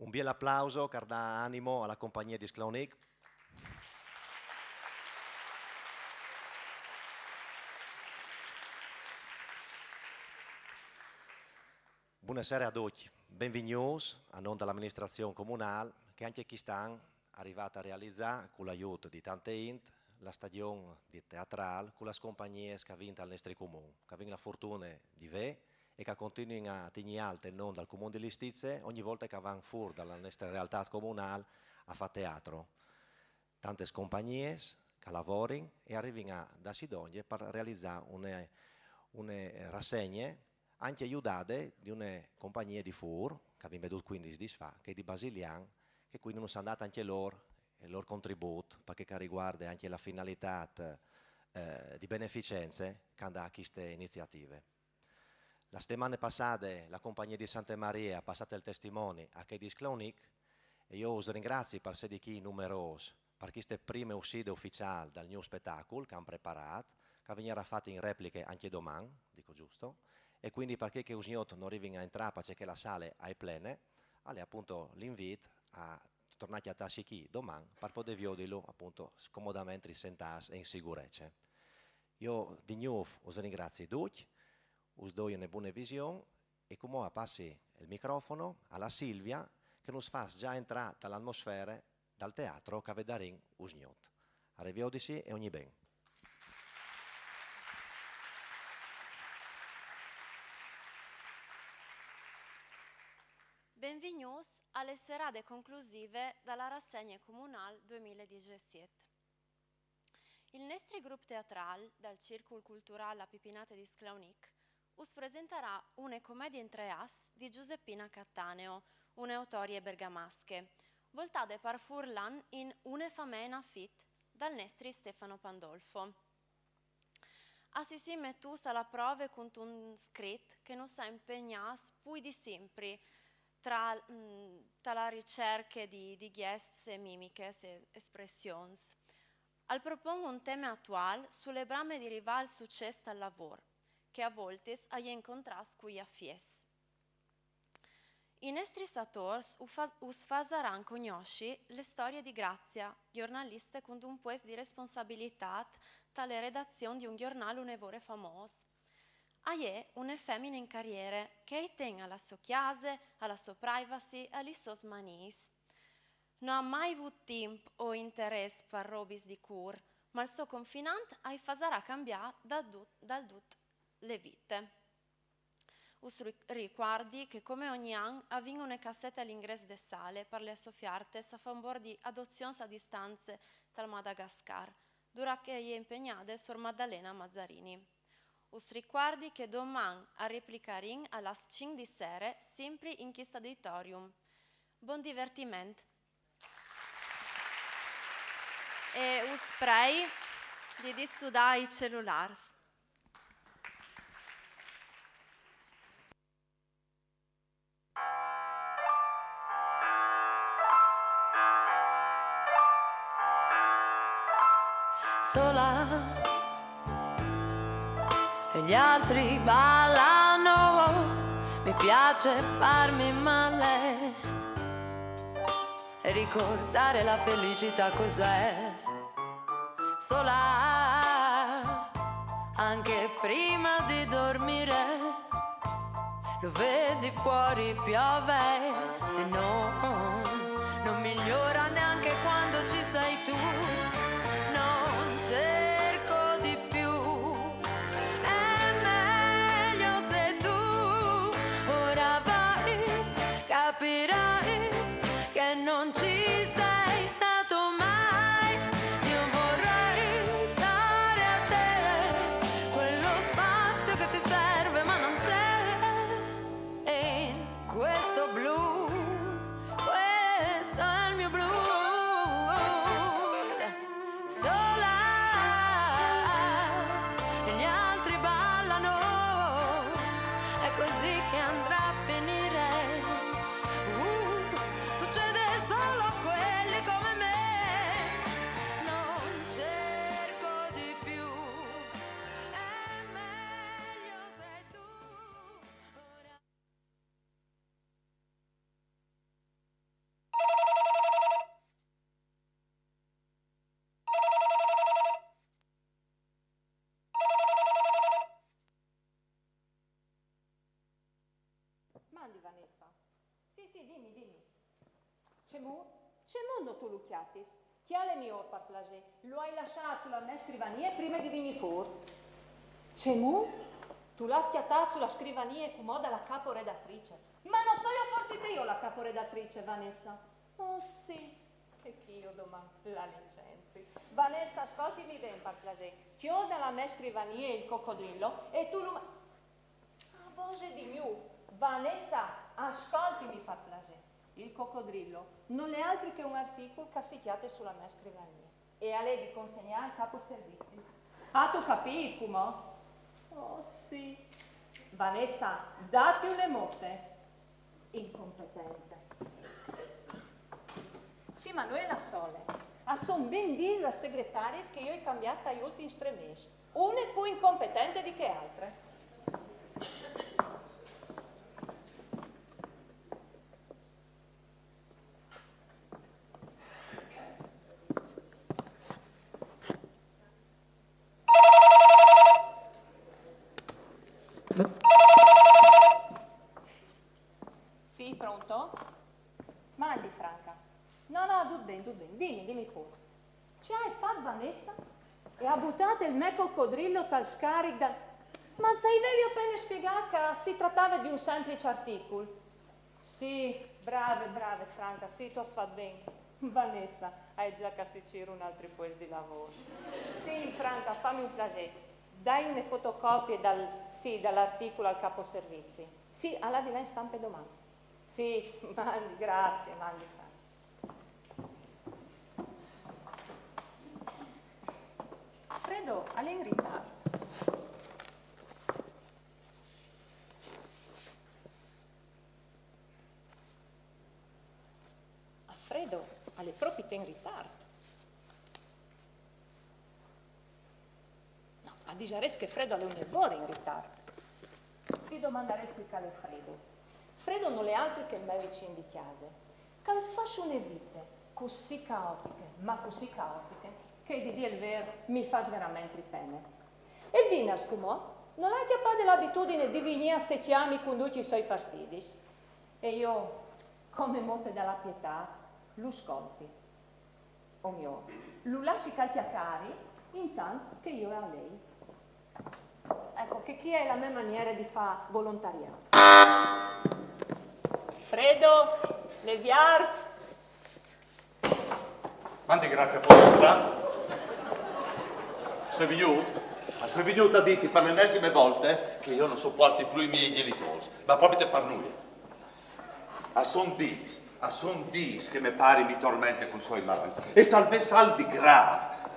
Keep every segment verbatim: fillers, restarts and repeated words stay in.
Un biel aplauso che al dà animo a la compagnie di Sclaunic. Buonasera a ducj, benvignûts a non da la aministrazion comunâl, che ancje chest an e à rivât a realizâ, cul aiût di tante int, la stagjon di teatrâl cu las compagniis che o vin tal nestri comun, che o vin la fortune di vê e che a continuin a tignî alt il non dal comun di Listize ogni volte che a van fûr da la nestre realtât comunâl a fâ teatri. Tantis compagniis che a lavorin e a rivin a dâsi dongje par realizâ une, une rassegne, ancje judade di une compagnie di fûr, che o vin viodût cuindis dîs fa, che e je di Basilian, che cuindi nus àn dât ancje lôr il lôr contribût, par chel che al rivuarde ancje la finalitât, eh, di beneficence che e à dât a cheste iniziative. La stemane passade la compagnie di Sante Marie e à passât il testimoni a chei di Sclaunic, e jo us ringrazi par sedi chi numerôs par cheste prime usside uficiâl dal gno spetacul che o àn preparât, che al vignarà fat in repliche ancje doman, dico giusto, e cuindi par chei che usgnot no rivin a jentrâ parcè che la sale e je plene, al è apont l'invît a tornâ a cjatâsi chi doman par podê viodilu apont comodamente sentâts e in sigurece. Jo di gnûf us ringrazi ducj, us doi une buine vision e cumò o passi il microfon a la Silvia, che nus fâs za jentrâ ta la atmosfere dal teatri che o vedarìn usgnot. A reviodisi e ogni ben. Benvignûts a la serade conclusive da la rassegne comunâl doi mil e disesiet. Il nestri grup teatrâl dal Circul Culturâl La Pipinate di Sclaunic us presentarà une comedie in trê ats di Giuseppina Cattaneo, une autorie bergamasche, voltade par furlan in Une famee in afit dal nestri Stefano Pandolfo. A si sin metûts a la prove cuntun scrit che nus à impegnâts plui di simpri tra, mm, tra la ricerche di, di gjescj e mimichis e espressions. Al propon un teme atuâl su la brame di rivâ al sucès tal lavôr, che a voltis e je in contrast cui afiets. I nestris atôrs us fasaran cognossi la storie di Grazia, gjornaliste cuntun puest di responsabilitât ta la redazion di un gjornâl une vore famôs. E je une femine in cariere che e ten a la sô cjase, a la sô privacy, a lis sôs maniis. No à mai vût timp o interès par robis di cûr, ma il so confinant e fasarà cambiâ dal dut, dal dut la vite. Us ri-, ricuardi che come ogni an o vin une cassete a l'ingrès de sale par lis ofiertis a favôr di adozions a distance tal Madagascar, dulà che e je impegnade sôr Maddalena Mazzarini. Us ricuardi che doman a replicarìn a las cinc di sere, simpri in chist auditorium. Bon divertiment! E us prei di dissudâ i celulârs. Sola e gli altri ballano, mi piace farmi male e ricordare la felicità cos'è. Sola anche prima di dormire, lo vedi fuori piove e no, non migliora neanche quando ci sei tu. Non cerco di più, è meglio se tu ora vai, capirai che non ci sei stato mai. Io vorrei dare a te quello spazio che ti serve, ma non c'è. E in questo blues, questo è il mio blues. Vanessa. Sì, sì, dimi, dimi. Cemût? Cemût no tu lu cjatis? Cjale miôr, par plasê. Lu ai lassât su la mê scrivanie prime di vignî fûr. Cemût? Tu lu âs cjatât su la scrivanie cumò da la caporedatrice. Ma no soio forsit jo la caporedatrice, Vanessa? Oh sì, e che jo doman la licenzi. Vanessa, scoltimi ben, par plasê. Cjol da la mê scrivanie il cocodrillo e tu lu ma-, a vose di gnûf. Vanessa, ascoltimi, par plasê. Il cocodrillo nol è altri che un articul che si cjate su la mê scrivanie. E al è di consegnâ al capo servizi. Âstu capît cumò? Oh sì. Vanessa, dati une mote. Incompetente. Sì, ma no je la sole. A son ben dîs las segretariis che jo o ai cambiât tai ultins trê mês. Une plui incompetente di chê altre. Sì, pronto? Mandi, Franca. No, no, dut ben, dut ben. Dimi, dimi pûr. Ce aie fat Vanessa? E à butât il me cocodrillo tal scaric dal... Ma se i vevi apene spiegât che si tratave di un semplice articul. Sì, brave, brave, Franca, sì, tu âs fat ben. Vanessa, a è za che si cîr un altri puest di lavôr. Sì, Franca, fami un plasê. Dai une fotocopie dal, sì, dal articul al capo servizi. Sì, al à di lâ in stampe doman. Sì, mandi, grazie, mandi, Franca. Fredo al è in ritart. Fredo al è propit in ritart. No, a disarès che Fredo al è une vore in ritart. Si domandarès cui che al è Fredo. Fredo nol è altri che il me vicin di cjase, che al fâs une vite cussì caotiche, ma cussì caotiche, che, di dî il vêr, mi fâs verementri pene. E il vinars cumò nol à cjapade la abitudine di vignî a secjâmi cun ducj i siei fastidis. E jo, come mote da la pietât, lu scolti. O miôr, lu lassi che al cjacari, intant che jo e lei. Eco, chê chi e je la mê maniere di fâ volontariât. Fredo, leviart. Mandi, Grazia, puartâ. Soi vignût? Ah, soi vignût a dîti par la enesime volte che jo no sopuarti plui i miei gjenitôrs, ma propit par nuie. A son dîs, a son dîs che me pari mi tormente cui siei mans. E se al ves alc di grâf,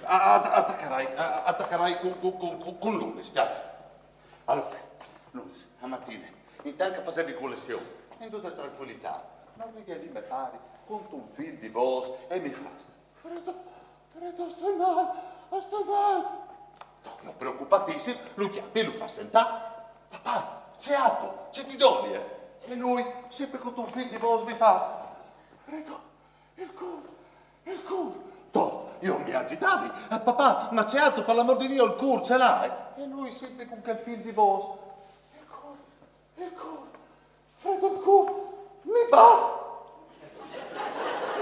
a, a, a tacarai, a, a tacarai cun, cun, cun, cun, cun Lunis, cjale. Alore, Lunis, a matine, intant che o fasevi colezion, in dute trancuilitât, nol vegnial li me pari cuntun fîl di vôs e mi fâs: Fredo, Fredo, o stoi mâl, o stoi mâl. Dopo, jo preocupatissim, lu cjapi e lu fâs sentâ. Papà, ce âstu? Ce ti doi, eh? E lui, simpri cuntun fîl di vôs, mi fâs: Fredo, il cûr, il cûr. Toh, jo mi agitavi. Eh, papà, ma ce âstu, par l'amôr di Diu, il cûr ce l'ài? E lui simpri cun chel fîl di vôs. Il cûr, il cûr, Fredo, il cûr mi bat.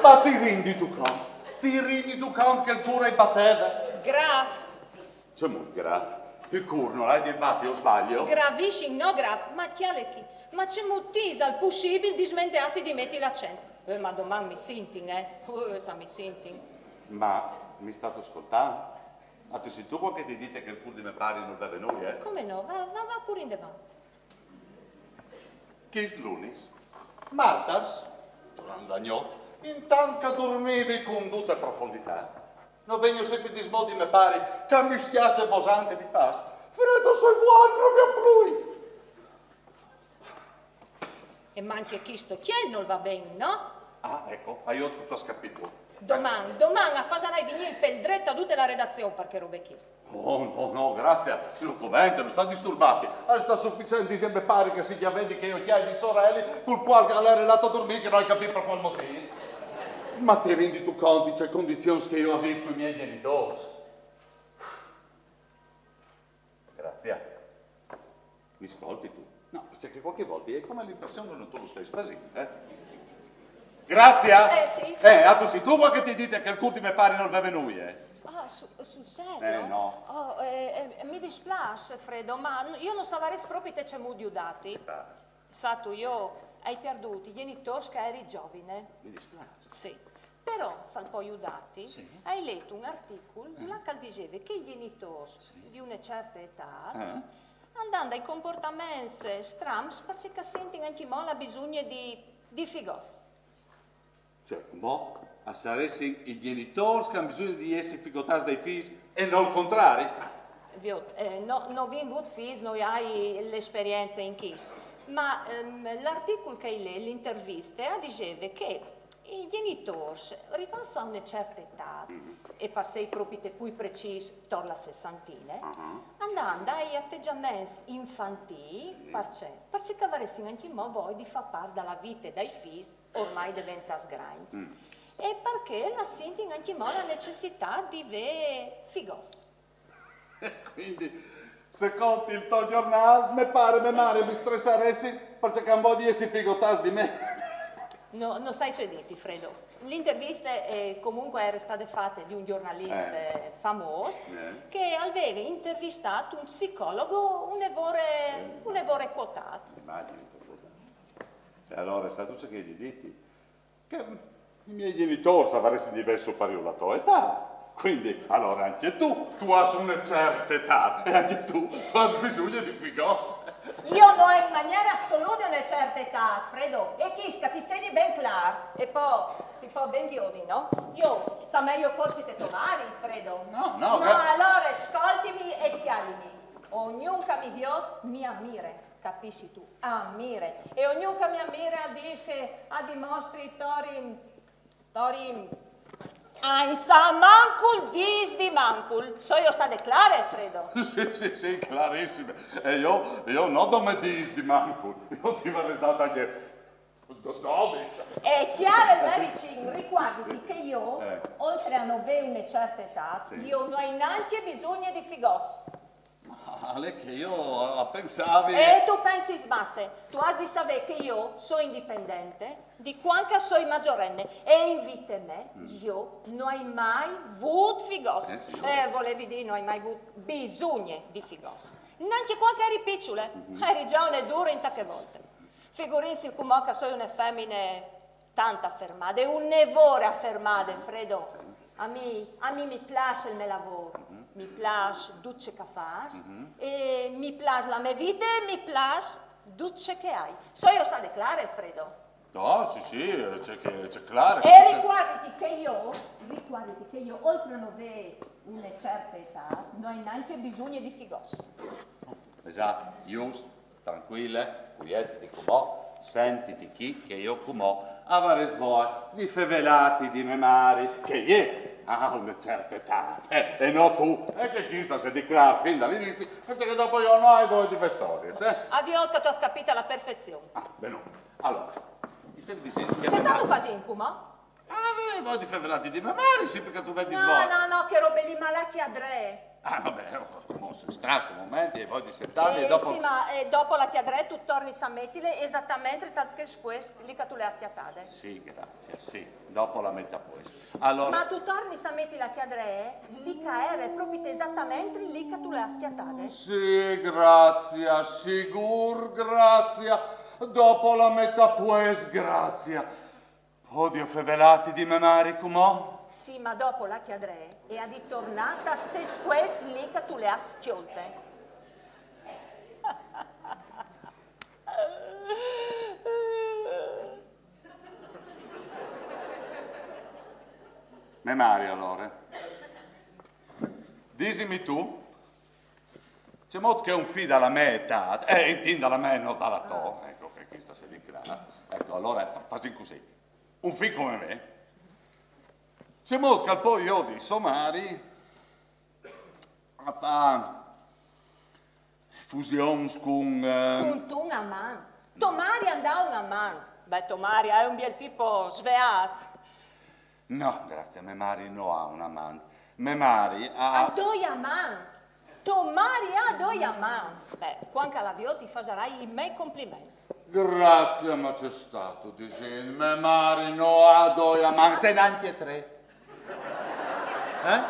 Ma ti rinditi cont? Ti rinditi cont che il cûr al bateve? Grâf. Cemût grâf? Il cûr nol à di bati, o sbalio? Gravissim, no grâf, ma cjale chi. Ma cemût isal pussibil dismenteâsi di meti l'acent? Eh, ma doman mi sintin, eh? Uh, se mi sintin. Ma mi stâstu scoltant? Âstu sintût cuant che ti ai dit che il cûr di me pari nol veve nuie, eh? Come no? Va, va, va pûr indevant. Chist Lunis, martars, durant la gnot, intant che o durmivi cun dute profonditât, nol vegnial simpri dismò di me pari, che mi scjasse vosant e mi fâs: Fredo, o soi vuart, no viôt plui. E mancje chist cjel nol va ben, no? Ah, eco, aiut che tu âs capît. Doman, doman o fasarai vignî il pêl dret a dute la redazion par chê robe chi. Oh, no, no, Grazia, no covente, no sta disturbâti. Al è stât suficient dî a me pari che si gjavedi chei ocjâi di soreli, cul cuâl che al jere lât a durmî, che no ai capît par cuâl motîf. Ma ti rinditi cont di ce condizions che jo o vîf cui miei gjenitôrs? Grazia, mi scoltistu? Cioè che qualche volta è come l'impressione che non tu lo stai spasendo, eh? Grazia? Eh, sì. Eh, a tu sì tu che ti dite che il cur di me pari non beve nulla, eh? Ah, su- sul serio? Eh, no. Oh, eh, eh, mi dispiace, Fredo, ma io non savarei proprio te cemù aiutarti. Sa tu, io hai perduto i genitori che eri giovane. Mi dispiace. Sì. Però, se può aiutarti, Sì. hai letto un articolo là che diceva che i genitori di una certa età Eh? andando ai comportamenti strambi perché sentono anche mo la bisogna di, di figos. Cioè, mo, a saressero i genitori che hanno bisogno di essere figotati dai figli e non il contrario? Viot, eh, no, non vi avuto figli, non hai l'esperienza in questo. Ma ehm, l'articolo che hai letto, l'intervista, eh, diceva che i genitori, arrivati a una certa età, e per essere proprio più precisi, torna la sessantina, andando ai atteggiamenti infantili, perché? Perché che avressero anche mo voglia di far parte della vita dei figli, ormai diventa sgranti. E perché la sentono anche mo la necessità di avere figos. E quindi, secondo il tuo giornale, mi pare me mare mi stressaresse perché non voglio essere figotati di me. No, non sai che dirti, Fredo. L'intervista eh, comunque era stata fatta di un giornalista Eh. famoso Eh. Che aveva intervistato un psicologo una vore, una vore quotato. Immagino. E allora, sai tu ciò che gli dici? Che i miei genitori avressero diverso pari la tua età. Quindi, allora anche tu, tu hai una certa età e anche tu, tu hai bisogno di figos. Io non ho in maniera assoluta una certa età, Fredo, e quisca ti sedi ben clar, e poi si può ben dire, no? Io sa meglio forse te to mari, Fredo. No, no, No, gra- allora ascoltimi e chiarimi. Ognuno che mi viot mi ammira, capisci tu? Ammira. E ognuno che mi ammira dice che ha dimostri tori, tori, ah, insomma, mancul dis di mancul. So io state clare, Fredo? Sì, sì, sì, clarissime. E io, io non do me dis di mancul, io ti avrei dato anche do- dodici. È chiaro, Mary Jane, ricordati che io, Eh. oltre a non avere una certa età, Sì. io non ho neanche bisogno di figos. Ma è che io eh, pensavi... E tu pensi sbasse, tu hai di sapere che io sono indipendente, di quando sono maggiorenne, e in vita me, io non ho mai avuto figos. Eh, sì. Eh, volevi dire, non hai mai avuto bisogno di figos. Neanche quando eri piccole, eri giovane e dura in tante volte. Figurinsi come che sono una femmina tanto affermata, e una vore affermata, Fredo. A me, a me mi piace il mio lavoro, mi piace tutto ciò che faccio, e mi piace la mia vita e mi piace tutto ciò che hai. So io state clare, Fredo? No, sì, sì, c'è che c'è claro. E ricordati che io, ricordati che io, oltre a non avere una certa età, non ho neanche bisogno di figos. Esatto, giusto, tranquille, quiete, di cumò, sentiti chi che io cumò avrei svoglio di fevelati di me mari, che è ha una certa età, eh, e no tu, e che questa si dichiara fin dall'inizio, perché dopo io non ho voglia di fare storie, eh? A viol che tu hai capito alla perfezione. Ah, bene. Allora, ti stai dicendo che... C'è stato un fascino, cumò? Ah, beh, voglia di fevelati di me mari, sì, perché tu vedi No, svoglio. no, no, che robe lì, ma la chiadrè. Ah, vabbè, oh, mo sono strato un momento e voglio di sentarmi Eh, e dopo... Sì, ma eh, dopo la chiadrè tu torni a mettile esattamente tal che squest lì che tu le hai schiattate. Sì, grazie, sì, dopo la metto a posto. Allora... Ma tu torni a metti la chiadrè lì che era proprio esattamente lì che tu le hai schiattate. Sì, grazie, sicur, grazie. Dopo la metto a posto, grazie. Odio fevelati di me mari, cumò? Sì, ma dopo la chiadrè e ha di tornata ste squest lì che tu le hai schiolte. Me mari, allora. Disimi tu, c'è modo che un figlio dalla mia età, eh, intendo dalla mia, non dalla tua, ecco che questa si dichiara. Ecco, allora fa- facciamo così. Un figlio come me, c'è modo che poi io di so mari a fa fusions con... eh, Con tu una man. To mari andà una man. Beh, to mari è un bel tipo sveat. No, grazie, me mari no ha un amante. Me mari ha... A due amants. To mari à doi amants. Beh, cuant ch'a l'à viôt i fasarai i mei compliments. Grazie, ma ce stâstu disint? Me mari no à doi amants, e nancje trê. Eh?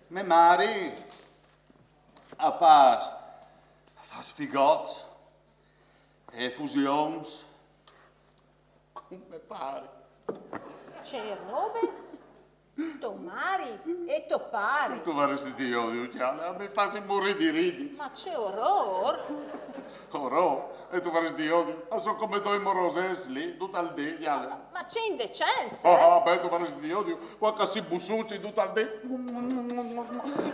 Me mari a fâs, a fâs figòts e fusions cun me pari. Ce robe? To mari e to pari. Tu varessis di jodi, cjale, a mi fasin murî di ridi. Ma ce orôr! Orôr? E tu varessis di jodi, a son come doi morosets li, dut il dì, cjale. Ma ce indecence! Ah, beh, tu varessis di jodi, cuant ch'a si bussucin dut il dì.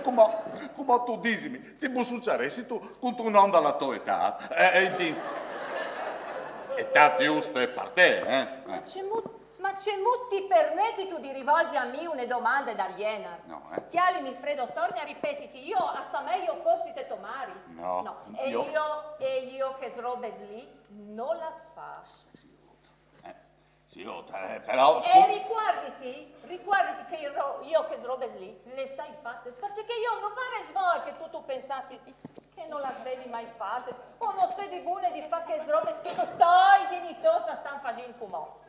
Cumò, cumò tu disimi, ti bussucjaressistu cuntun om de tô etât? E, e, etât juste par te, eh? Ma cemût, ma cemût ti permetistu di rivolzi a mi une domande dal gjenar? No, eh? Cjalimi, Fredo, torni a ripetiti, jo a samei jo forsit to mari? No, no. E jo, e jo chês robes li no las fâs. Sì, oh, eh, però... E scu- ricuarditi, ricuarditi che jo, jo chês robes li le sai fates, parcè che jo no varès voie che tu, tu pensassis che no las vevi mai fates, o no sedi bune di fâ chês robes che i toi gjenitôrs a stan fasint cumò.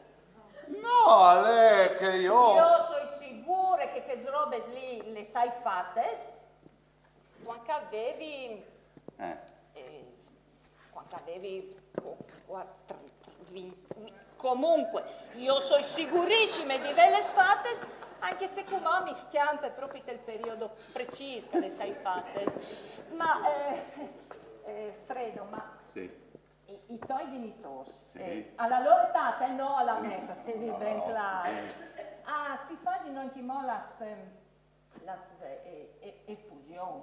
No, al è che jo... Jo soi sigure che chês robes li le sai fates, cuant ch'a vevi... Eh. Eh, cuant ch'a vevi... Comunque, jo soi sigurissime di vêles fates, ancje se cumò mi scjampe propit il periodi precîs ch'a le sai fates. Ma, eh, eh, Fredo, ma... Sì. I, i toi gjenitôrs, sì, eh, a la lôr etât, eh, no a la mê, par jessi ben clârs, a si fasin ancjemò las, ehm, las, eh, eh, efusions.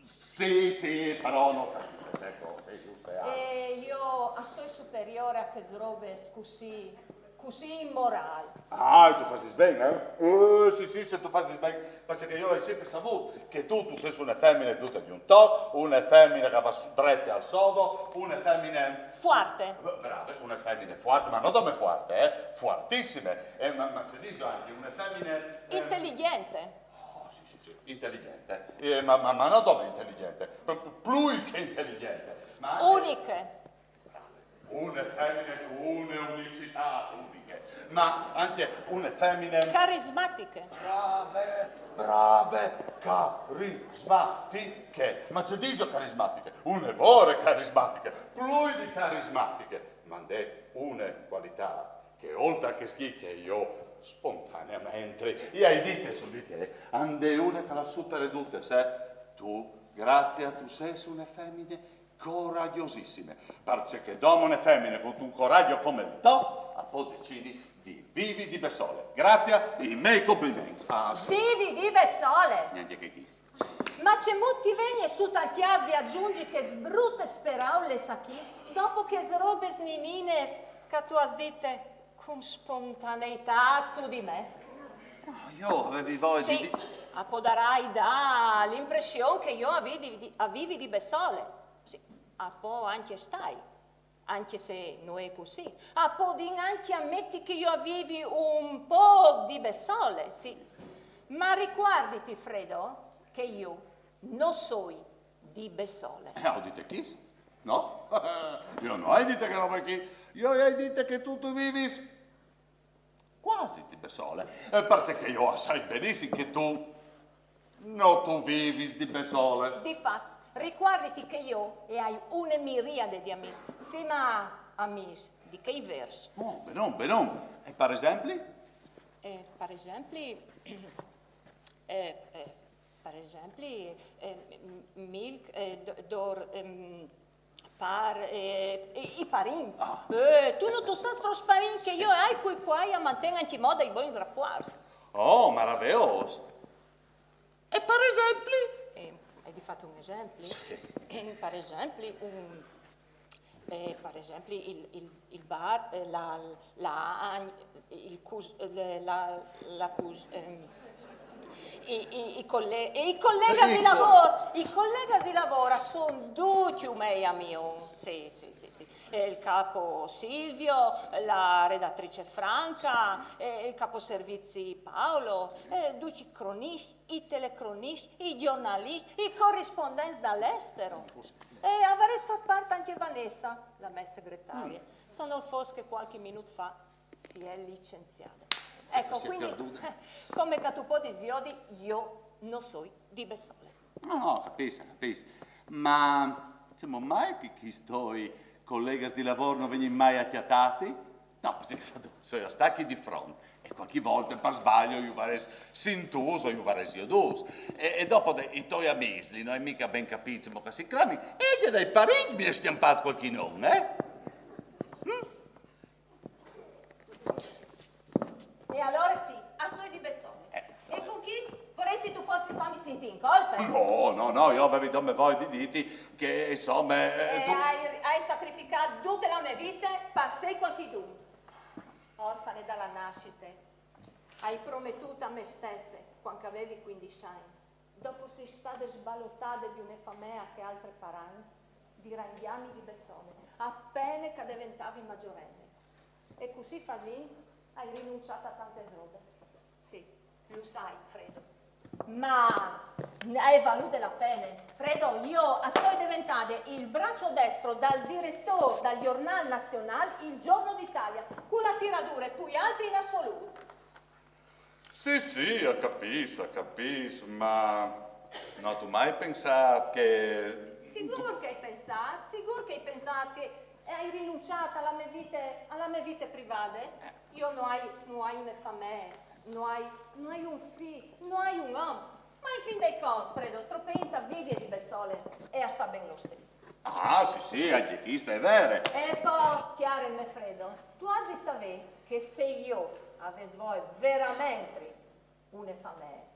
Sì, sì, però no capite, eco, sì, juste. Eh, jo a soi superiôr a chês robes cussì, cussì imorâl. Ah, tu fasis ben, eh? Eh, sì, sì, se tu fasis ben, parcè che jo o ai simpri savût che tu, tu sês une femine dute di un toc, une femine che e va drete al sodo, une femine... Fuarte. Brave, une femine fuarte, ma no dome fuarte, eh? Fuartissime. Eh, ma, ma ce diso ancje, une femine... Eh... Inteligjente. Oh, sì, sì, sì, inteligjente. Eh, ma, ma, ma no dome inteligjente, p-, plui che inteligjente. Ma ancje... Uniche. Une femine cun une unicitât uniche, ma ancje une femine... Carismatiche. Brave, brave, carismatiche. Ma ce diso carismatiche? Une vore carismatiche, plui di carismatiche. Ma a 'nd è une cualitât che oltri a chês chi che jo spontaneamentri i ai dite su di te, a 'nd è une che le supere dute, sâstu? Tu, Grazia, tu sês une femine coragjosissime, parcè che dome une femine cuntun coragjo come il to a pò decidi di vivi di bessole. Grazia, i mei compliments. Ah, sì. Vivi di bessole! Gnancja che chi. Ma cemût ti vegnie sù tal cjâf di agjunzi chês brutes peraules achì, dopo chês robes nininis che tu âs dite cun spontaneitât su di me? No, jo o vevi voie di... Sì, a podarai dâ l'impression che jo a vivi di, a vivi di bessole. Sì, a pò ancje stâi, ancje se no je cussì. A podìn ancje ameti che jo a vivi un pôc di bessole, sì. Ma ricuarditi, Fredo, che jo no soi di bessole. Eh, o ai dite chest? No? Jo no o ai dite chê robe chi. Jo o ai dite che tu, tu vivis cuasi di bessole. Eh, parcè che jo o sai benissim che tu no tu vivis di bessole. Di fat, ricuarditi che jo o ai une miriade di amîs. Sì, ma amîs di chei vêrs. Oh, benon, benon. E par esempli? Eh, par esempli, eh, eh, par esempli, eh, m-, Milk, eh, d-, Dor, ehm, Par, eh, i, i parints. Ah. Eh, tu no tu sâs trops parints che jo o ai, cui cuâi a manten ancjemò dai bogns rapuarts. Oh, maraveôs! E par esempli? Eh, ai di fâti un esempli? Sì. Par esempli, un, eh, par esempli il, il, il bar, eh, la, la, il cus-, eh, la, la cus-, ehm, I, i, i colle-, i colleghi di lavoro, i colleghi di lavoro sono tutti i miei amici. Sì, sì, sì, sì. Eh, il capo Silvio, la redattrice Franca, eh, il capo servizi Paolo, eh, tutti i cronisti, i telecronisti, i giornalisti, i corrispondenti dall'estero. E avrei fatto parte anche Vanessa, la mia segretaria. Sono forse che qualche minuto fa si è licenziata. Ecco, quindi, come che tu puoi sviodi, io non sono di Bessole. No, no, capisco, capisco. Ma, diciamo, mai che questi colleghi di lavoro non vengono mai acchiattati? No, perché sono stati di fronte. E qualche volta, per sbaglio, io avrei sintuso, io avrei ioduso. E, e dopo de, i tuoi amici, non hai mica ben capito, ma che si clami, e io dai parigli mi è schiampato qualche nome, eh? E allora sì, a soi di Bessone. E con chi vorresti tu forse farmi sentire in colpa? No, no, no, io avevo come voi di dirti che, insomma... Eh, tu... hai, hai sacrificato tutta la mia vita per sei qualchidun. Orfane dalla nascita, hai promettuto a me stessa, quando avevi quindici anni, dopo sei stata sballottata di una famiglia che altre parents, di rangiami di Bessone, appena che diventavi maggiorenne. E così facendo hai rinunciato a tante robe. Sì, lo sai, Fredo. Ma ne hai valuto la pena. Fredo, io sono diventata il braccio destro dal direttore dal giornale nazionale Il Giorno d'Italia, con la tiratura più alta in assoluto. Sì, sì, ho capito, ho capito, ma non tu mai pensato che... Sicuro che hai pensato, sicuro che hai pensato che hai rinunciato alla mia vita, alla mia vita privata? Io non hai, non hai una famiglia, non hai, non hai un figlio, non hai un uomo. Ma in fin dei conti, Fredo, troppa gente vive di Bessole e sta ben lo stesso. Ah, sì, sì, anche questa è vera. Ecco, chiaro, me Fredo, tu hai di sapere che se io avessi voi veramente una famiglia,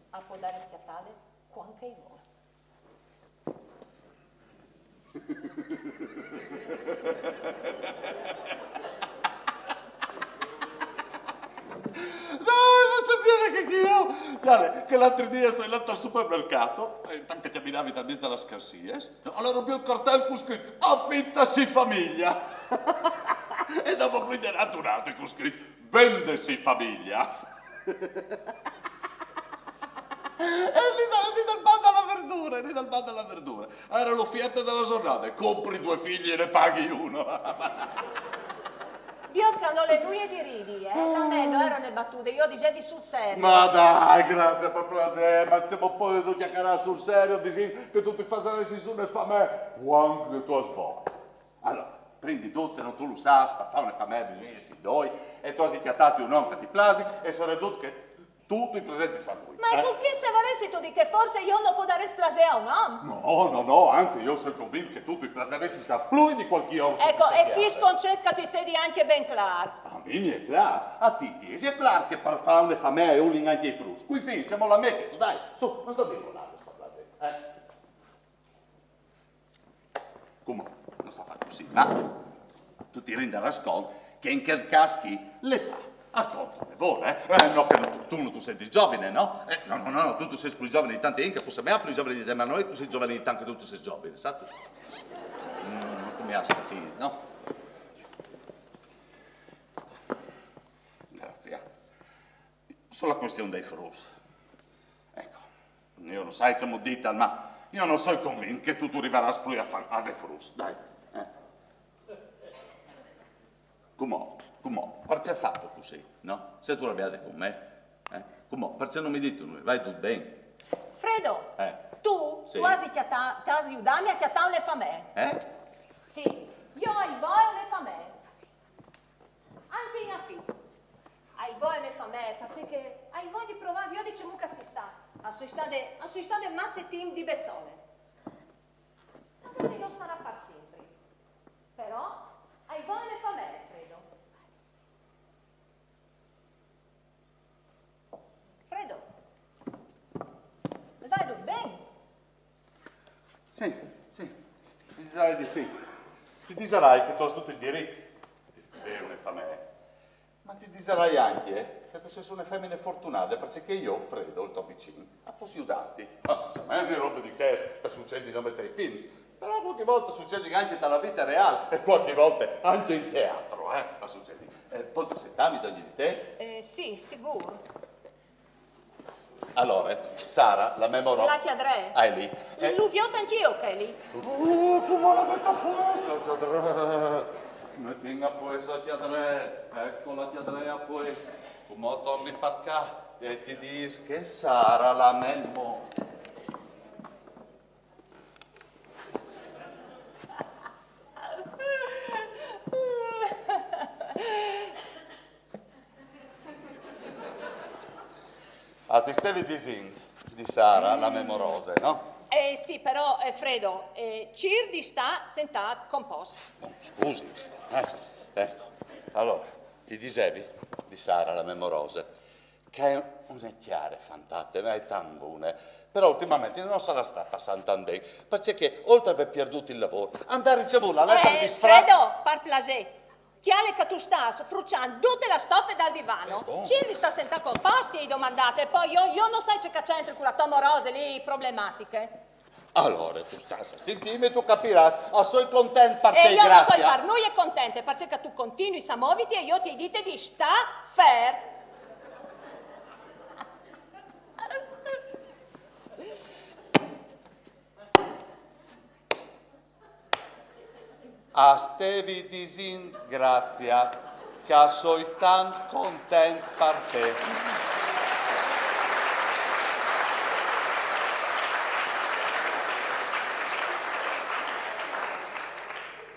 a poter schiattare quando che vuoi. Dai, faccio bene che io. Guarda, che l'altro giorno sono andato al supermercato, e intanto che camminavi dal mezzo della scarsese, allora ho visto il cartello con scritto affittasi famiglia. E dopo qui è andato un altro con scritto vendesi famiglia. E lì dal, lì dal bando alla verdura, lì dal bando alla verdura. Era l'offerta della giornata, compri due figli e ne paghi uno. Dio che non è nulla di ridi, eh? Non è, non erano battute, io dicevi sul serio. Ma dai, grazie, per piacere, ma c'è un po' di tu chiacchierare sul serio, dici che tu ti farai su una famiglia quando tu sbocchi. Allora, prendi tu, se non tu lo sai, per fare una famiglia bisogna essere due, e tu hai chiattato un uomo che ti piace, e soprattutto che tutti i presenti sono lui. Ma eh? Con chi se vorresti tu di che forse io non potrei piacere a un uomo? No, no, no, anzi io sono convinto che tu ti piaceresti assai più di qualche altro. Ecco, e chi sconcetta ti sei anche ben claro. A me mi è claro, a ti ti è claro che per fare una famiglia non anche i frutti. Qui fin, siamo la metà, dai, su, non sto a dire nulla, per piacere, eh? Come? Non sta fare così, ma tu ti rendi conto che in quel caso qui l'età a conto ne vuole, eh? Eh, no, che tu, tu non tu sei giovane, no? Eh, no, no, no, no, tu, tu sei più giovane di tanti, anche tu sei più giovane di te, ma non è così giovane di tanto che tu sei giovane, sai? Mm, come hai capito, no? Grazie. Sulla questione dei frutti. Ecco, io non sai se mi dite, ma io non sono convinto che tu, tu arriverai più a fare, a avere frutti, dai. Eh. Come, come, perché hai fatto così, no? Se tu arrabbiate con me, eh? Come, perché non mi dite nulla, va tutto bene? Fredo, Eh. tu, Sì. tu hai di chiatta-, tu hai di aiutarmi a chiattare una famiglia. Eh? Sì, io hai voi una famiglia. Anche in affitto. Hai voi una famiglia, perché hai voi di provare, io dico che si sta. A soi state, a soi state masse team di Bessone. Magari non sarà per sempre. Però hai voi una famiglia, Fredo. Fredo, va tutto bene? Sì, sì, ti dirai di sì. Ti dirai che tu hai tutto il diritto di avere una famiglia. Ma ti dirai anche, eh, Che tu sês une femine fortunade, parcè che jo, Fredo, il to vicin, a pues judâti. Ah, se me di robe di chês che a sucedin dome tai films, però qualche volte a sucedin ancje ta la vite reâl e qualche volte ancje in teatri, eh, a sucedin. Eh, puedio sentâmi dongje di te? Eh, sì, sigûr. Alore, Sara, la mê moro-, La cjadree. Ah, e je li. Eh. Lu viôt ancje jo chel li. Uh, cumò la met a puest la cjadree. Metìn a puest la cjadree. Eco la cjadree a puest. Cumò torni par ca e ti dîs che Sara, la mê mo- Ah, ti stevi disint di Sara, la mê morose, no? Eh, sì, però, eh, Fredo, eh, cîr di stâ sentât compost. No, scusi, eh, eco. Alore, ti disevi di Sara, la mê morose, che e je une cjare fantate, ma e je tant bune. Però ultimamentri no sarà stât passant tant ben, parcè che oltri a vê pierdût il lavôr, a 'nd à ricevût la letare di sfra- Fredo, par plasê, cjale che tu stâs fruçant dute la stofe dal divan. Eh, bon. Cîr di stâ sentât compost, ti ai domandât, e po jo, jo no sai ce che a c'entri cu la tô morose li problematiche. Alore, tu stâs a sintîmi e tu capirâs, a soi content par te, Grazia. E jo no soi par nuie contente, parcè che tu continuis a moviti e jo ti ai dite di stâ fer. A stevi disint, Grazia, che a soi tant content par te.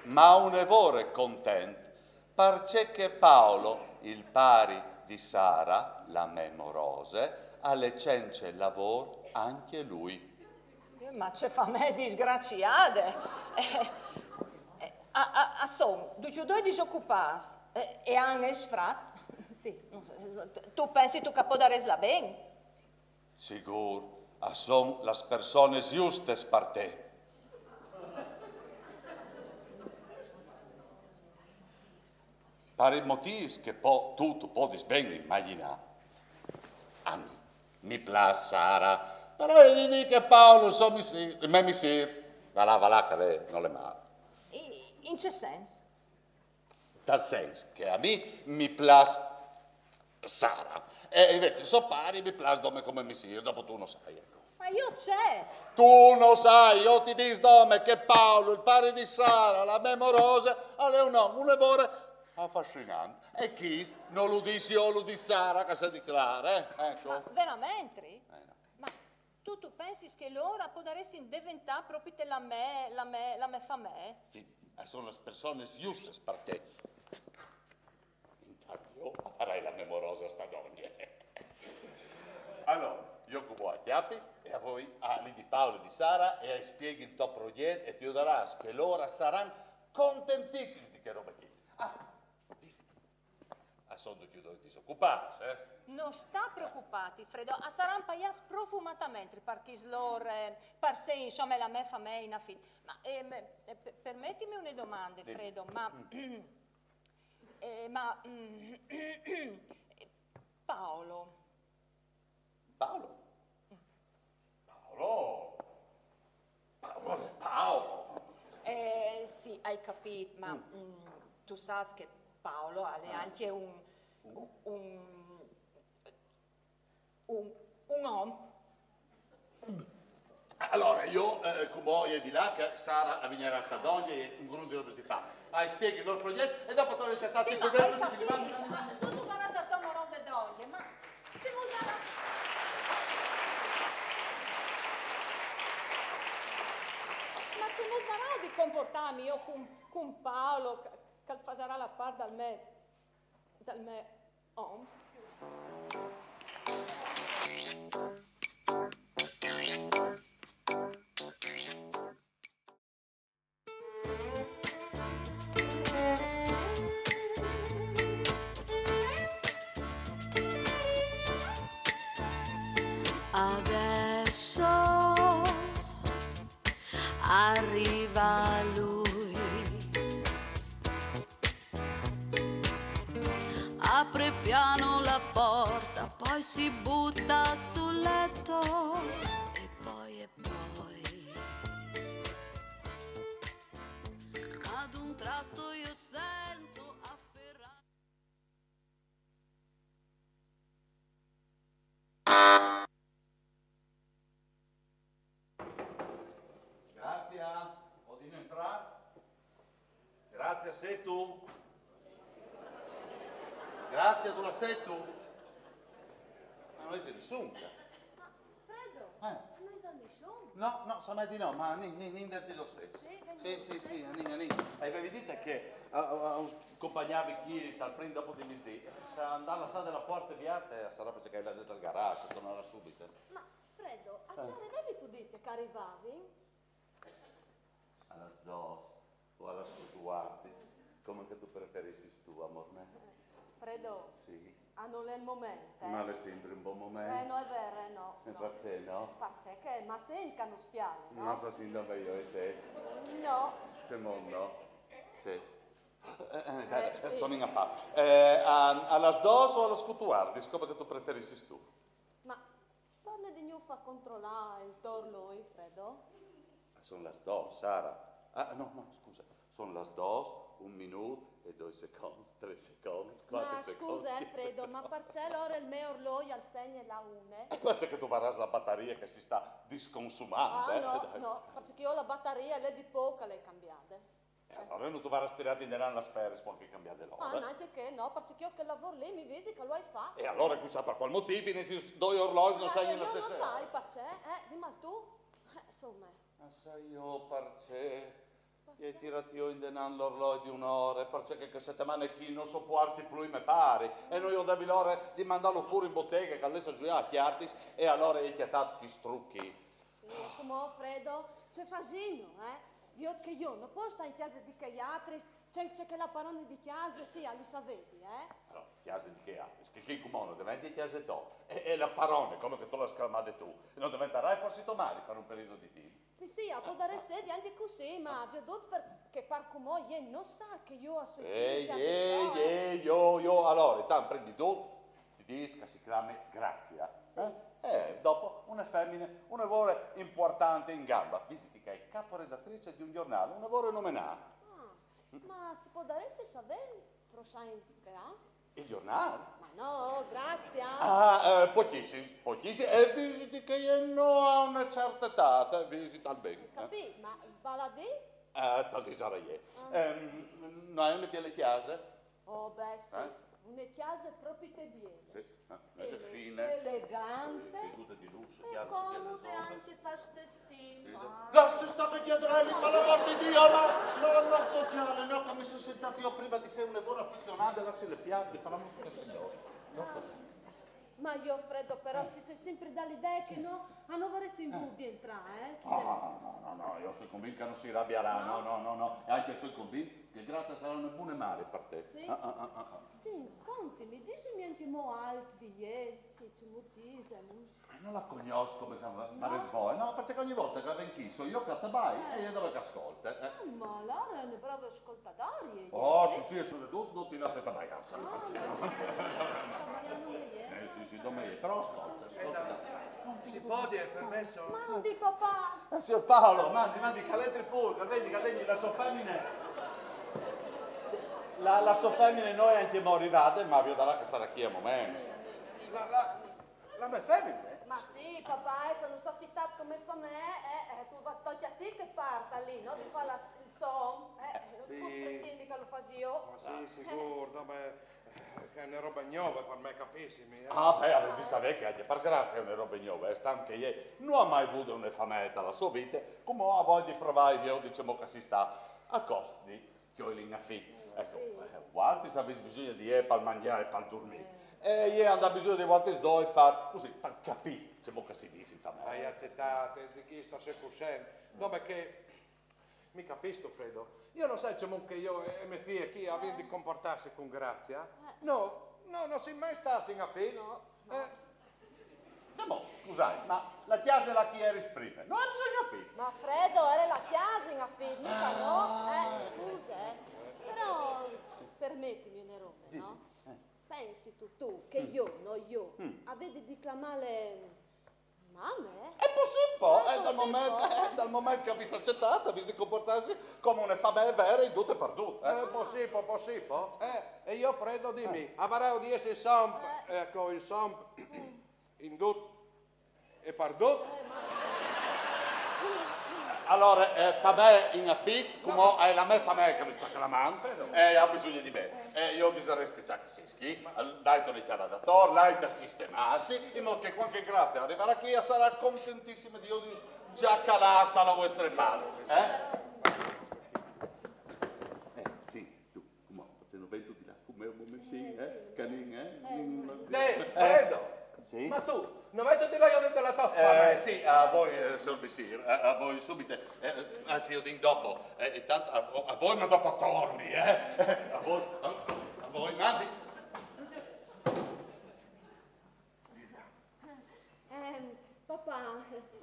Ma une vore content, parcè che Paolo, il pari di Sara, la mê morose, al è cence lavôr ancje lui. Eh, ma ce famee disgraciade! Eh, eh, a, a, a son ducj i doi disocupâts, eh, e a àn il sfrat. Sì, no sai, tu pensistu che a podarès lâ ben? Sigûr, a son las personis justis par te. Par i motîfs che po tu, tu podis ben imagjinâ. A mi mi plâs Sara, però i ai di dî che Paolo, il so missîr, il me missîr, va là, va là, che al è, nol è mâl. I-, in ce sens? Tal sens che a mi mi plâs Sara, e invezit so pari mi plâs dome come missîr, dopo tu no sai, eco. Ma jo ce? Tu no sai, jo ti dîs dome che Paolo, il pari di Sara, la mê morose, al è un om une vore afascinant. E chest no lu dîs jo, lu dîs Sara, che si declare, eh? Eco. Ma verementri? Eh, no. Ma tu, tu pensis che lôr a podaressin deventâ propit la mê, la mê, la mê famee? Fiditi, a son las personis justis par te. Intant jo a farai la mê morose a sta dongje. Alore, jo cumò a cjapi e a voi a li di Paolo e di Sara e a i spieghi il to proiet e ti viodarâs che lôr a saran contentissims di chê robe chi. Ah, visti? A son ducj i doi disocupâts, eh? No sta preocupâti, Fredo, a saran paiâts profumadementri par chist lôr, eh, par sei, insome, la mê famee in afit. Ma, ehm, eh, pe-, permetimi une domande, Fredo, ma, eh, ma, mm, Paolo. Paolo? Paolo? Paolo al è Paolo. Eh, sì, ai capît, ma, mm, tu sâs che Paolo al è ancje un, un, un, un om. Alore, jo, eh, cumò o ai di lâ che Sara a vignarà a sta dongje e un grum di robis di fâ. A i spieghi il lôr proiet e dopo tu âs di tratâ il probleme. Sì, ma ai capît, ma tu, tu varâs la tô morose dongje, ma ce vûl varâ? Ma ce vûl varâ di compuartâmi jo cun, cun Paolo, che, che al fasarà la part dal me, dal me om? Adesso arriva lui. Apre piano la porta. Si butta sul letto e poi, e poi, ad un tratto io sento afferrare. Grazia, podìno entrâ? Grazia, sêstu? Grazia, dulà sêstu? Ma no ise nissun. Fredo, Eh. No isal nissun? No, no, somee di no, ma anìn, anìn, anìn dentri lo stes. Sì, vegno Sì, sì, dentri. Sì, anìn, anìn. E ve vedi che a, a, a compagnavi chi tal prin dopo di misdì. Se al à lassât la puarte vierte, al sarà parcè che al è dentri al garage, al tornarà subit. Ma Fredo, a ce ore vevistu dite che arivavin? A las dôs o a las cutuardis, come che tu preferissis tu, amôr me. Fredo, Sì. Ah, nol è il moment, eh? Ma al è simpri un bon moment. Eh, no, è vero, eh, no. E no. Parcè no? Parcè che, ma sint che nus cjalin, no? Ma se sint dome jo e te. No. Ce mondo? Sì. Eh, eh, Eh, sì. Tornìn a fâ. Eh, a, a las dôs o a las cutuardis, come che tu preferissis tu. Ma torne di gnûf a controlâ il to orloi, Fredo? Ma son las dôs, Sara. Ah, no, no, scusa. Son las dôs, un minût e doi seconts, trê seconts, cuatri Ma seconts. scusa, eh, Fredo, ma parcè alore il me orloi al segne la une? E parcè che tu varâs la batarie che si sta disconsumant, Ah, eh? no, no, parcè che jo la batarie l'è di pôc che l'ai cambiade. E alore no tu varâs tirât indenant las peris cuant che tu âs cambiade Ah, l'ore. nancje chê, no, parcè che jo chel lavôr lì mi visi che lu ai fat. E alore cussà par cuâl motîf i nestris doi orlois no Eh, segnin la jo no stesse ore? sai parcè, eh, dimal tu. Eh, insome. Ma sai jo parcè? I ai tirât jo indenant l'orloi di une ore, parcè che chê setemane chi no sopuarti plui me pari, e no i ai dât l'ore di mandâlu fûr in boteghe, che al lès a zuiâ a cjartis, e alore i ai cjatât chest truc chi. Sì, e cumò, Fredo, ce fasìno, eh? Viôt che jo no pues stâ in cjase di chei altris, ce, ce che la parone di cjase, sì, a lu savedi, eh? Alore, cjase di chei altris, che chi cumò no devente cjase tô, e, e la parone, come che tu le âs clamade tu, no deventarà forsit to mari par un periodi di timp? Sì, sì, al podarès jessi ancje cussì, ma viodût par, che par cumò jê no sa che jo a soi Ehi, in cjase ehi, soe. Ehi, jo, jo, alore, tant prin di dut, ti dîs che si clame Grazia. Sì. Eh? Eh, dopo, une femine, une vore impuartante in gamba, visiti che e je caporedatrice di un gjornâl, une vore nomenât. Ah, ma si podarès savê trops agns che al à? Il gjornâl? Ma no, Grazia. Ah, eh, pochissim, pochissim, e visiti che jê no à une certe etât, eh, visital ben. Eh? Capît, ma vâl a dî? Eh, tal disarè jê. Ah. Ehm, no je une biele cjase? Oh, beh, sì, Eh? Une cjase propit biele. Sì, eh, cjase fine. Elegante. Sì, tute di lusso, E cjase comode fine, ancje tal stès timp. Lassimi stâ chei cjadrei, par l'amôr di Diu, no! No, no, no, no, no, che mi soi sentât jo prime di jessi une vore afizionade, lassile pierde, par l'amôr di Diu. No, così. Ma jo, Fredo, però, si soi simpri de idee che no, a no varessin vût di entrâ, eh? Che Ah, no, no, no, jo o soi convint che no si rabiarà, no, no, no, no. E ancje o soi convint che Grazia al sarà une bune mari par te. Sì? Ah, ah, ah, ah, ah. Sì, contimi, disimi ancjemò alc di jê, sì, cemût isal, no? Eh, no le cognòs come che e varès voie. No, parcè che ogni volte che e ven chi, o soi jo che e tabai e jê e je dome che e scolte, eh. Ah, ma alore e je une brave scoltadorie, Oh, eh? sì, sì, e soredut no ti lasse tabaiâ, sai. Ah, no, no, no, no, no, no. Eh, sì, sì, dome jê, però scolta, scolta. Si pol dî, al è permès? Mandi, papà! Eh, siôr Paolo, mandi, mandi, che al entri pûr, che al vegni, che al vegni, la sô femine. La, la sô femine no je ancjemò rivade, ma viodarà che e sarà chi a moments. La, la, la mê femine? Ma sì, papà, eh, se nus à fitât come famee, eh, eh, tu, al tocje a ti chê part lì, no? Di fâ la, il so om, eh, eh, Sì. Cus pretindi che lu fasi jo? Ma sì, sigûr, no, ma, eh, che e je une robe gnove par me, capissimi, eh. Ah, beh, o varès di savê che ancje par Grazia e je une robe gnove, eh, stant che jê no à mai vude une famee te sô vite, cumò e à voie di provâ, viodi cemût che si sta, a cost di cjolile in afit. Eco, eh, vualtris o vês bisugne di jê pal mangjâ e pal durmî. E jê e à bisugne di vualtris doi par, cussì, par capî cemût che si vîf in famee. Ai acetât, eh, di chest o soi cussent. Dome che, mi capìstu, Fredo? Jo no sai cemût che jo e, e mê fie chi o vin di compuartâsi cun Grazia. No, no, no sin mai stâts in afit. No. Eh, Sì, bon, scusait, ma la cjase là che tu jeris prime, no jeris in afit? Ma Fredo, e jere la cjase in afit, mica no? Eh, scuse, eh. Però permetimi une robe, no? Eh. Beh, Pensistu tu che jo, no jo, a vedi di clamâle mame? E po sì po, Eh, eh, dal po sì moment, po. Eh, dal moment che o vês acetât, o vês di comportâsi come une famee vere in dut e par dut. Eh, po sì po, po sì po. Eh, e jo, Fredo, dimi, o varès di jessi insomp, eco, insomp, in dut e par dut. Alore, eh, famee in afit, cumò e je la mê famee che mi sta clamant, e e à bisugne di me. E jo o disarès che ce che sês chi, dait une cjalade ator, lait a sistemâsi, in mût che cuant che Grazia e rivarà chi, e sarà contentissime di jodis a cjalâ sta la vuestre part. Eh? Eh, sì, tu, cumò, se no vêstu di lâ cun me un momentin, eh? Canin, eh? Deh, Fredo! Sì? Ma tu, no vêstu di lâ a jodi la tô famee? Eh, sì, a voi, eh, siôr Messire, a, a voi subit. Eh, anzit, o vin dopo. Eh, intant a, a voi, ma dopo torni, eh? A voi, a, a voi, mandi. Ehm, papà,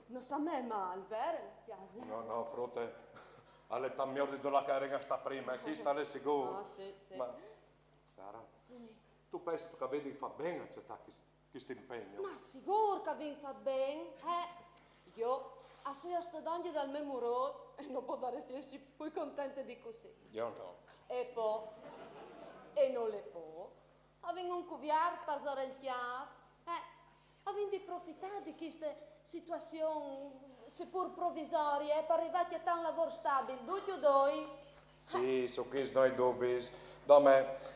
no sta mê mâl, vêr, la cjase? No, no, frute, al è tant miôr di dulà che o jerin a stâ prime, eh, chest al è sigûr. Ah, sì, sì. Ma, Sara, tu pensistu che o vin fat ben a acetâ chest, chest impegn? Ma sigûr che o vin fat ben, eh! Jo o soi a stâ dongje dal me murôs e no podarès jessi plui contente di cussì. Jo no. E po, e no le po, o vin un cuviert parsore il cjâf, eh! O vin di profitâ di cheste situazion, sepûr provisorie, eh, par rivâ a cjatâ un lavôr stabil, ducj doi. Sì, su chest no ai dubis. Dome,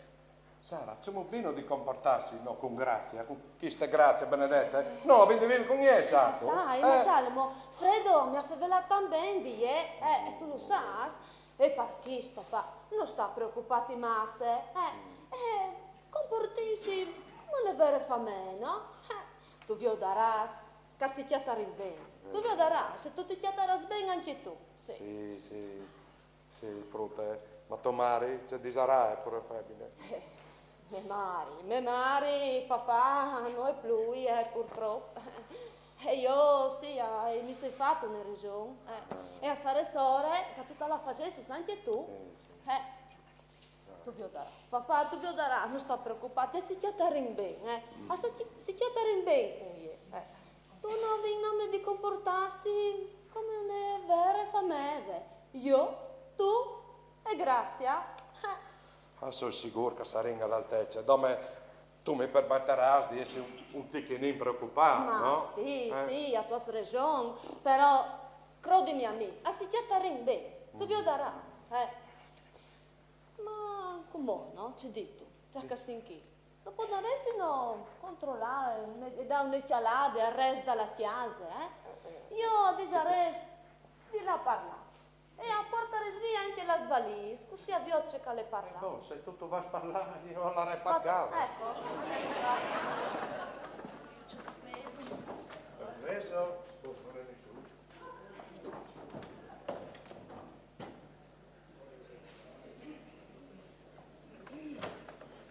Sara, cemût vino di comportâsi, no, cun Grazia, cun cheste Grazia benedete? No, o vin di vivi cun jê, sâstu? Sai, ma cjale mo, Fredo mi à fevelât tant ben di jê, eh, e tu lu sâs. E par chest, papà, no sta preocupâti masse, eh, eh, comportìnsi come une vere famee, no? Eh, tu viodarâs che si cjatarìn ben. Tu viodarâs, e tu ti cjatarâs ben ancje tu. Sì. Sì, sì, sì, frute. Ma tô mari, ce disarà, eh, pôre femine? Eh, me mari, me mari, papà, no je plui, eh, purtrop. E jo, sì, eh, mi soi fat une reson, eh. E a sarès ore che tu te le fasessis ancje tu. Eh, tu viodarâs, papà, tu viodarâs, no sta preocupâti, si cjatarìn ben, eh. A si, si cjatarìn ben cun jê, eh. Tu no vin nome di comportâsi come une vere famee. Jo, tu e Grazia. Eh. Ah, soi sigûr che o sarìn a la altece. Dome, tu mi permetarâs di jessi un, un tichinin preocupât, Ma no? sì, Eh? Sì, tu âs reson, però crodimi a mi, a si cjatarìn ben, tu viodarâs, eh. Ma cumò, no, ce dîstu, ce che o sin chi, no podaressino controlâ e dâ une cjalade al rest de cjase, eh? Jo o disarès di lâ a parlâ. E o puartarès vie ancje la svalîs, cussì o viôt ce che al è par lâ. No, se tu, tu vâs a parlâ, jo o larès Ma par cjase. Eco. Permesso? Può fare nessuno.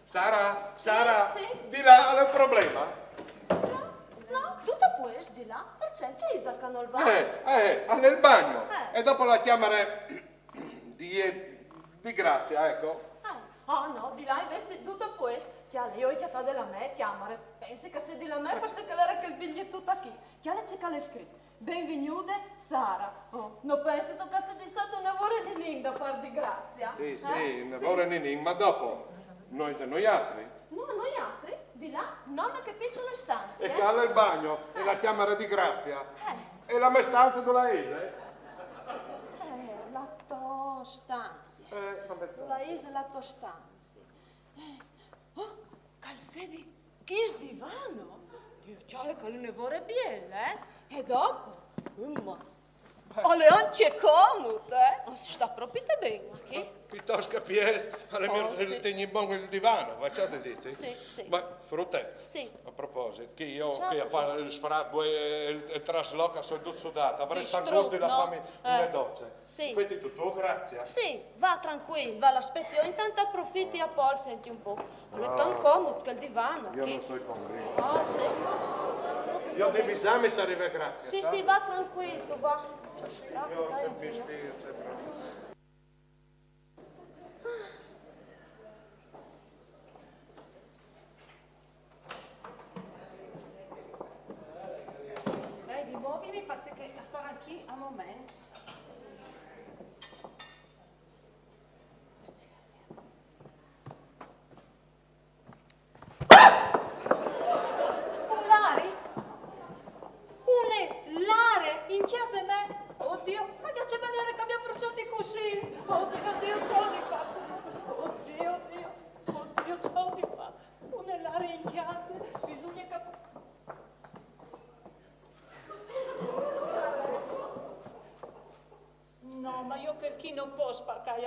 Sara, Sara, Sì, sì. Di là al è un probleme? No, no, dut a puest, di là. Parcè, ce isal che nol va? Eh, eh, al è il bagno. Eh. E dopo la cjamare di, di Grazia, eco. Eh, ah no, di là invezit dut a puest. Cjale, jo o ai cjatade la mê cjamare. Pensi che e sedi la mê, parcè che al jere chel biglietut chi. Cjale ce che al è scrit. Benvignude, Sara. Oh, no pensistu che al sedi stât une vore ninin da part di Grazia? Sì, Eh? sì, une vore ninin, ma dopo, no isal noialtris? No, noialtris, di là, nome chê piçule stanzie. E ca al è il bagno, e la cjamare di Grazia. Eh. E la mê stanzie dulà isal? Eh, la tô stanzie. Eh, la mê stanzie. Dulà isal la tô stanzie? Eh, oh, che al sedi chest divan? Dio, cjale che al è une vore biel, eh? E dopo? Ma al è ancje comut, eh? Oh, si sta propit ben, chi? Piutost che piês, al è miôr, Oh, sì. Tignî bon il divan, va, ce dîstu? Sì, sì. Ma, frute, Sì. a proposit, che jo, Certo. che a fâ il sfrat, vuê il, il traslòc, o soi dut sudât, o varès tant Distrut, gust di lâ a no? fâmi une Eh. doce. Sì. Spietistu tu, Grazia? Sì, va trancuil, va, le spieti jo. Intant aprofiti e o senti un pôc. Al è tant comut chel divan, Jo chi? No soi convint. Ah, sì. Jo o devi visâmi se al rive Grazia. Sì, sa? sì, va trancuil, tu va. Jo o soi mistîr, soi brâf.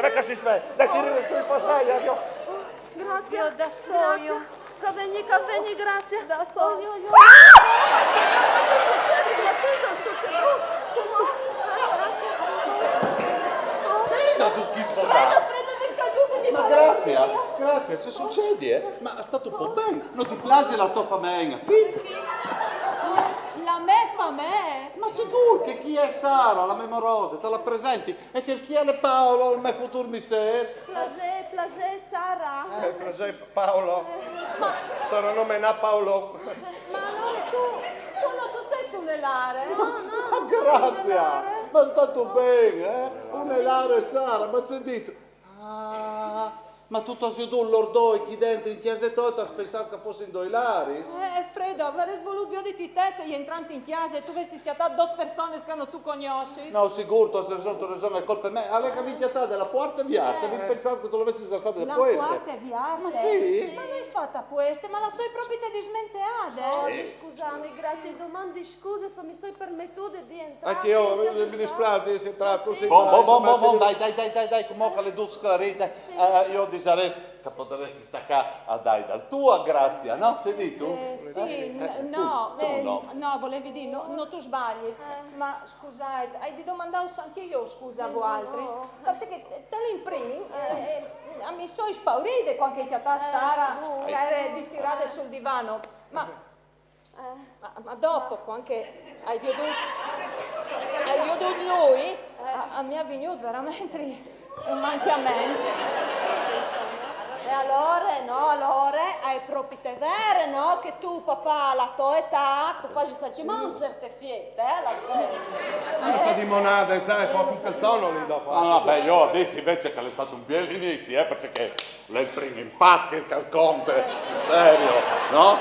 scusa, va che si sveglia. Dai, tira su il passaggio. Grazie. Io da sola. Grazie. Che vegni, che vegni, grazie. Da sola. Oh, io, io. Ma signor, ma cosa succede? Ma cosa succede? Come? Sì, no, tu chi sposato? Freddo, freddo, mi caduto di Ma grazie, grazie, se succede, eh? Ma sta tutto bene? Non ti piace la tua famiglia? Fì? La me famiglia? Ma sicuro che chi è Sara, la mia morosa, te la presenti? E che chi è Paolo, il mio futuro messager? Plasè, plasè, Sara. Eh, plasè, Paolo. Sarò nominà Paolo. Ma allora tu, tu non tu sei su l'elare? No, no, Ma grazie, ma sta tutto bene, eh? Un elare Sara, ma c'è detto? Ah, ma tu ti sei tu lordoi qui dentro in chiesa e tu ti hai pensato che fossero due elari? Eh, Fredo, avrei voluto dire di te se entranti in chiesa e tu avessi schiattato due persone che non tu conosci. No, sicuro, tu hai ragione, tu hai ragione, è colpa mia. Allora che mi chiatta dalla porta e via, ti pensavo che tu l'avessi lasciata La da questa. Porta e via? Ma sì. Ma non hai fatto a queste, ma la sono proprio dismenteata. Oh, scusami, grazie, domandi scusa se mi sono permettuta di entrare. Anche io, mi, mi dispiace di essere entrato così. Bon, bon, bon, bon, Immagino- bon, dai, dai, dai, dai, dai, come che le due sclarite, eh, io direi che potresti staccare a dai dal tuo, grazie, no? Sei detto? Eh, sì, n- Eh, no, tu, tu eh, no. No, volevi dire, no, non tu sbagli, ma scusate, hai di domandare anche io scusa a voaltris, perché te, te l'imprimo, eh, eh, mi sono spaurita quando hai chiattato Sara, che era distirata sul divano, ma, ma, ma dopo, quando hai veduto, hai veduto lui, a, a mi è venuto veramente un manchiamento. Alore, no, alore, e je propit vere, no, che tu, papà, a la tô età, tu fasis ancjemò un cert efiet, eh, a la sveglia. Ma sta di monade, dai, fa un po' quel tono lì dopo. No, no, beh, jo o disi invezit che al è stât un biel inizi, eh, parcè che al è il prin impat che, che al conte, sul serio, no?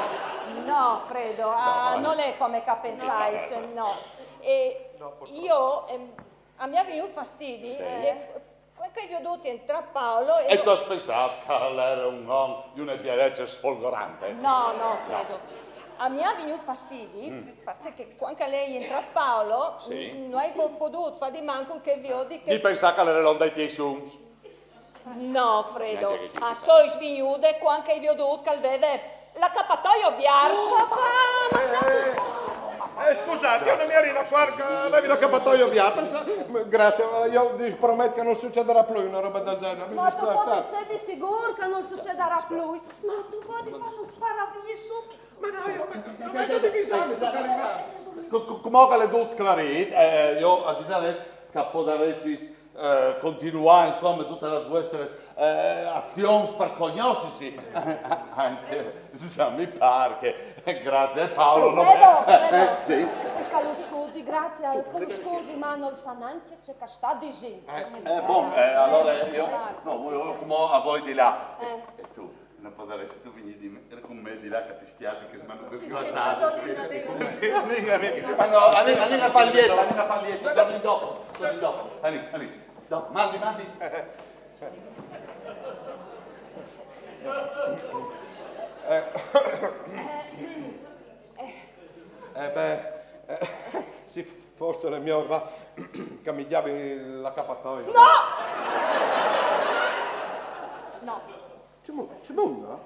No, Fredo, ah, nol è come che o pensais, no. E jo, ehm, a mi à vignût fastidi, e cuant che o ai viodût jentrâ Paolo... E tu âs pensât che al jere un om di une bielecje sfolgorante? No, no, Fredo. A mi à vignût fastidi, parcè che cuant che al è jentrât Paolo, no ai po-, podût fâ di mancul che viodi che... Di pensâ che al jere l'om dai tiei sons. No, Fredo, a soi vignude cuant che o ai viodût che al veve l'acapatoio viart. Oh, papà, ma ce... Eh, scusait, jo no mi jeri inacuart che o vevi l'acapatoio viart. Graciis, ma jo ti promet che nol sucedarà plui une robe dal gjenar. Mi dispiâs tant. Ma tu podistu sedi sigûr che nol sucedarà plui. Ma tu podistu fâ un sparavie subit. Ma no, jo, ma, ma, ma, ma, Co-, co-, cumò che al è dut clarît, eh, jo o disarès che o podaressis, eh, continuâ, insome, dutis lis vuestris, eh, azions par cognossisi. Ancje se mi pâr che, graciis a Paolo, no? Fredo, Fredo. Eh, sì. Che lu scusi, graciis, che lu scusi, ma nol sa nancje ce che al sta disint. Eh, bon, eh, alore jo, no, jo cumò o voi di là. E tu, no podaressistu vignî di me, cun me di là che ti scjaldi chês manutis sgraciadis? Sì, sì, sì, sì. Ma no, anìn, anìn a fâ il jet, anìn a fâ il jet, tornìn dopo, tornìn dopo, anìn, anìn, dopo, mandi, mandi. Eh beh, eh, sì, forsit al è miôr, va, che mi gjavi l'acapatoio. No! No. Cemût, cemût no?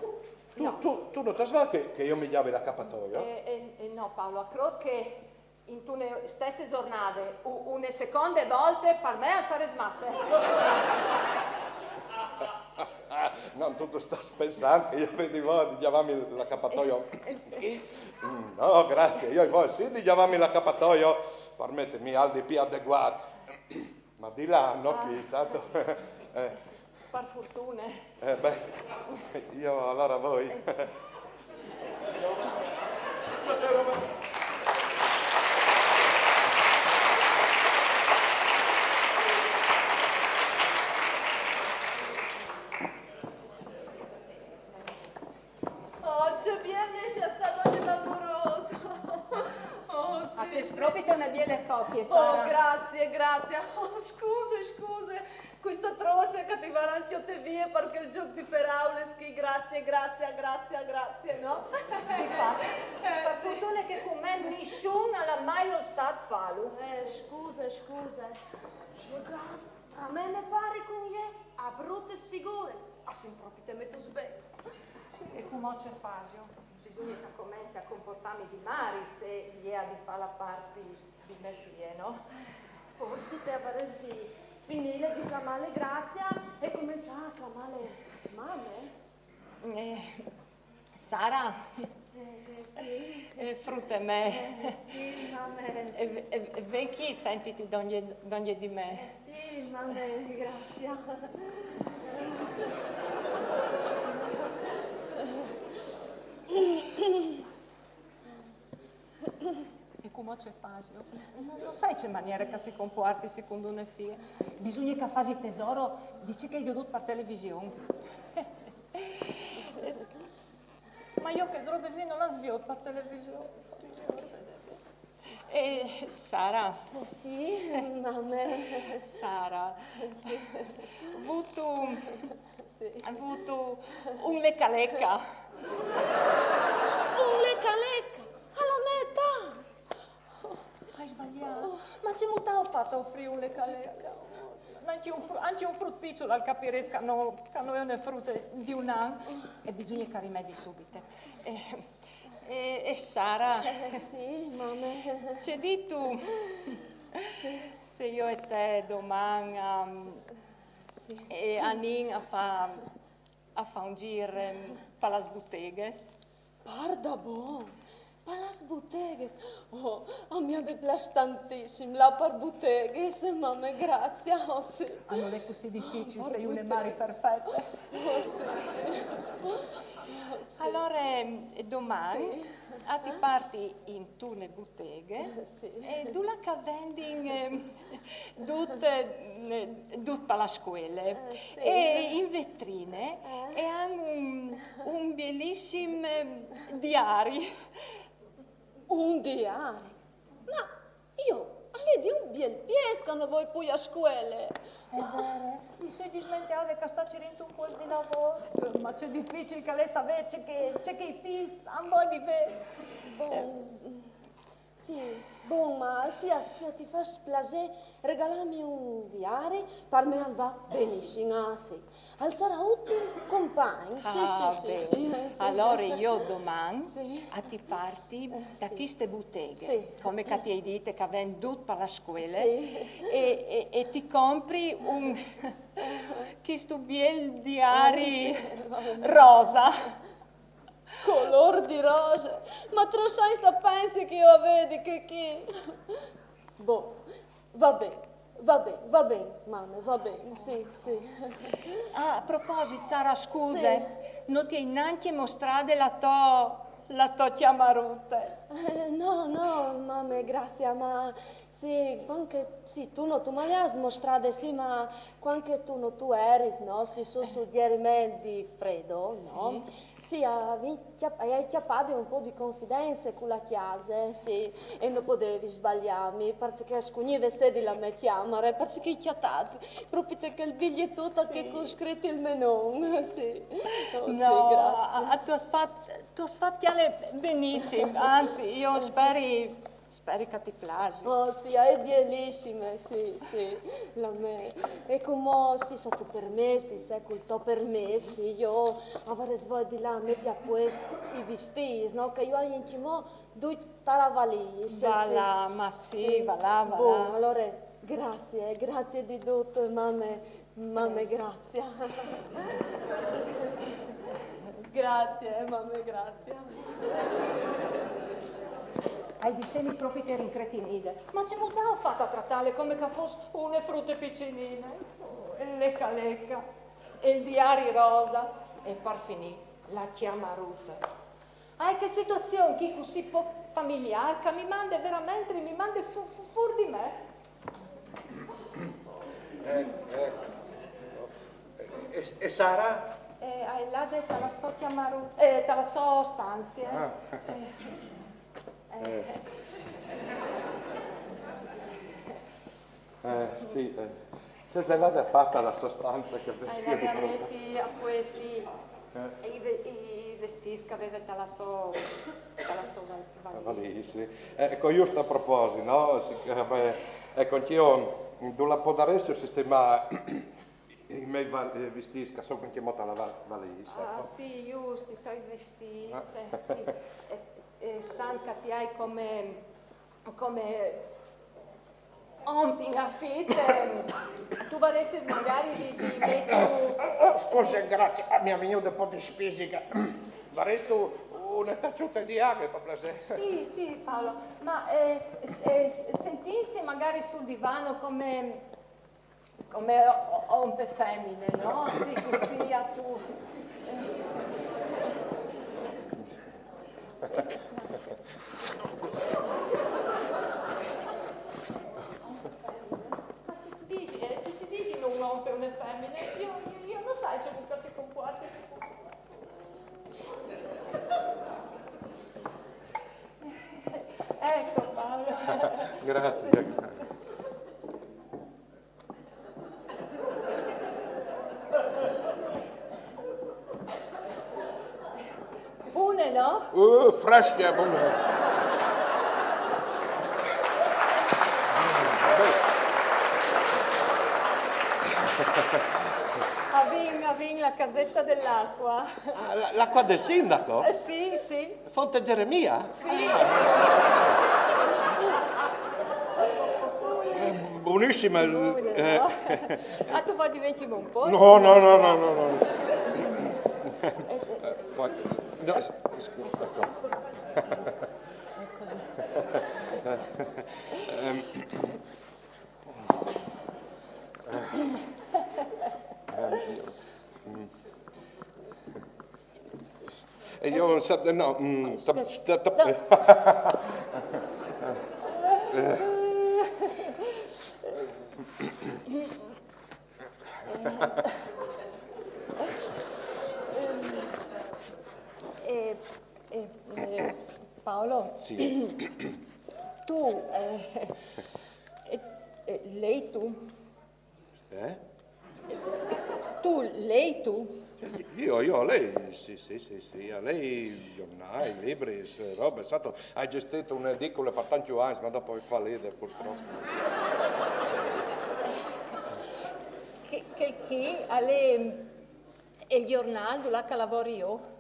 Tu, tu, tu no tu âs voie che, che jo mi gjavi l'acapatoio? Eh, eh, eh, no, Paolo, o crôt che intune stesse zornade, u-, une seconde volte, par me al sarès masse. No, tu, tu stâs pensant che jo o vedi voie di gjavâmi l'acapatoio? Eh, sì. No, graciis, jo o ai voie sì di gjavâmi l'acapatoio, par metimi alc di plui adeguât. Ma di là, no chi, sâstu? Eh. Par fortune. Eh, beh, jo alore o voi. Oh, ce biel jessi a stâ dongje dal murôs. Oh, sì, Ah, sês propit une biele copie, Oh, Sara. Graciis, graciis. Oh, scuse, scuse. Cui sa trosse che ti varà ancje te vie par chel zûc di peraulis chi, graciis, graciis, graciis, graciis, no? Di fat, Eh, par sì. fortune che cun me nissun al à mai osât fâlu. Eh, scuse, scuse. Jodâ, a me mi pâr che cun jê o fâs brutis figures. A sin propit metûts ben. E cumò ce fasio? Bisugne che o comenci a compuartâmi di mari, se jê e à di fâ la part di, di mê fie, no? Forsit tu varessistu di finî di clamâle Grazia e començâ a clamâle mame. Eh, Sara. Eh, sì. Eh, frute mê. Eh, sì, mame. Eh, eh, ven chi, sentiti dongje, dongje di me. Eh, sì, mame, graciis. E cumò ce fasio? No, no sai ce maniere che si compuarti secont une fie. Bisugne che o fasi tesôr di ce che o ai viodût par television. Ma jo chês robis li no lis viôt par television, signôr. Eh, Sara. Eh, sì, mame. Sara. Vûstu, vûstu un lecaleca? Un lecaleca? A la mê etât? O ai sbaliât. Ma cemût aio fat a ofrî un lecaleca? Ancje un fru-, ancje un frut piçul al capirès che no, che no je une frute di un an. E bisugne che o rimedi subit. Eh, eh, eh, Sara. Eh, sì, mame. Ce distu se jo e te doman, ehm, eh, anìn a fâ, a fâ un zîr, ehm, par lis buteghis? Pardabon? Par lis Buteghes. Oh, a mi mi plâs tantissim lâ par buteghes, mame, grazie, oh sì. Ah, nol è cussì dificil, sês une mari perfete. Oh sì, sì. Alore, eh, doman a ti parti intune buteghe, eh, dulà che a vendin, eh, dut, eh, dut par la scuele. E in vetrine e àn un, un bielissim, eh, diari. Un diari? Ma jo, al è di un biel piês che no voi plui a scuele. Al è vêr, mi soi dismenteade che a sta cirint un puest di lavôr. Ma ce dificil che al è savê ce che, ce che i fîs a àn voie di vê. Bon, sì, bon, ma sì, a, sì, a ti fâs plasê, regalâmi un diari, par me al va benissim, ah sì. Al sarà util compagn, sì, sì, sì, sì. Alore jo doman a ti parti da cheste buteghe, come che ti ai dite, che a vend dut par la scuele, e, e, e ti compri un, chistu biel diari rosa. Colôr di rose? Ma trop agns a pensi che jo a vedi chê chi? Bon, va ben, va ben, va ben, mame, va ben, sì, sì. Ah, a proposit, Sara, scuse, no ti ai nancje mostrade la tô, la tô cjamarute. Eh, no, no, mame, grazie, ma sì, cuant che, sì, tu no tu me le âs mostrade, sì, ma cuant che tu no tu eris, no, sì, su sugjeriment di Fredo, no? Sì, a vin cjap-, a ai cjapade un pôc di confidence cu la cjase, sì, e no podevi sbaliâmi, parcè che a scugnive sedi la mê cjamare, parcè che i ai cjatât propit chel bilietut che cun scrit il me non, sì. Oh, sì, grazie. Tu âs fat, tu âs fat cjale benissim, anzit, jo o speri, o speri che ti plasi. Oh, sì, e je bielissime, sì, sì, la mê. E cumò, sì, se tu permetis, eh, cul to permès, sì, jo o varès voie di lâ a meti a puest i vistîts, no? Che jo o ai ancjemò ducj ta la valîs. Va là, ma sì, va là, va là. Bon, alore, grazie, grazie di dut, mame, mame, grazie. Grazie, eh, mame, grazie. Ai di sêmi propit rincretinide. Ma cemût aio fat a tratâle come che a fos une frute piçinine? Oh, e leca leca, e il diari rosa, e par finî la cjamarute. Ah, e chê situazion chi cussì pôc familiâr che mi mande verementri, mi mande fu-, fu-, fûr di me. Eh, eh. E, e Sara? Eh, e je lade ta la sô cjamaru-, eh, ta la sô stanzie. Ah. Eh. Eh, sì, eh. Ce xe lade a fâ ta la sô stanzie, che bestie di brute. A meti a puest i, i ve-, i vestîts che a veve ta la sô, ta la sô val-, valîs. Valîs, sì. Eh, eco, just a proposit, no? Sì, eh, beh, eco, ancje jo, dulà podarès sistemâ i, i miei val-, eh, vestîts che a son ancjemò ta la val-, valîs, eco. Ah, sì, just, i toi vestîts, eh, sì. E, e stant che ti ai come come om in afit, ehm, tu varessis magari di, di meti... Oh, oh, scuse, grazie, ah, mi è vegnût un pôc di spisiche. Varessistu une taçute di aghe, par plasê? Sì, sì, Paolo, ma, eh, s-, eh, s-, sentîsi magari sul divano come, come o-, o-, om pe femine, no? Sì, cussì a tu. Disi, eh, ce si disi un om pe une femine? Jo, jo, jo no sai cemût che si compuarte, si compuarte. Eco, Paolo. Grazie. Bune, no? Uh, fresche, bune. Avìn, avìn la caseta de l'acua. Ah, la, l'acua del sindaco? Eh, sì, sì. Fonte Geremia? Sì. Eh, bonissima. Bune, eh, no? Ah, tu vuoi diventare un po'? No, no, no, no, no, no. Eh, eh, no, s-, scusa, ecco. Ehm, ehm, e io non so, no, mm, sta- sta- sta- Eh, eh, eh, Paolo, Sì. Tu, eh, eh, eh, lei tu, Eh? Tu lei tu. Io, io, lei, sì, sì, sì, sì, a lei giornali, libri, ste robe, è stato, ha gestito un'edicola per tanti anni, ma dopo è fallita purtroppo. Che, che, che a lei è il giornale là che lavoro io?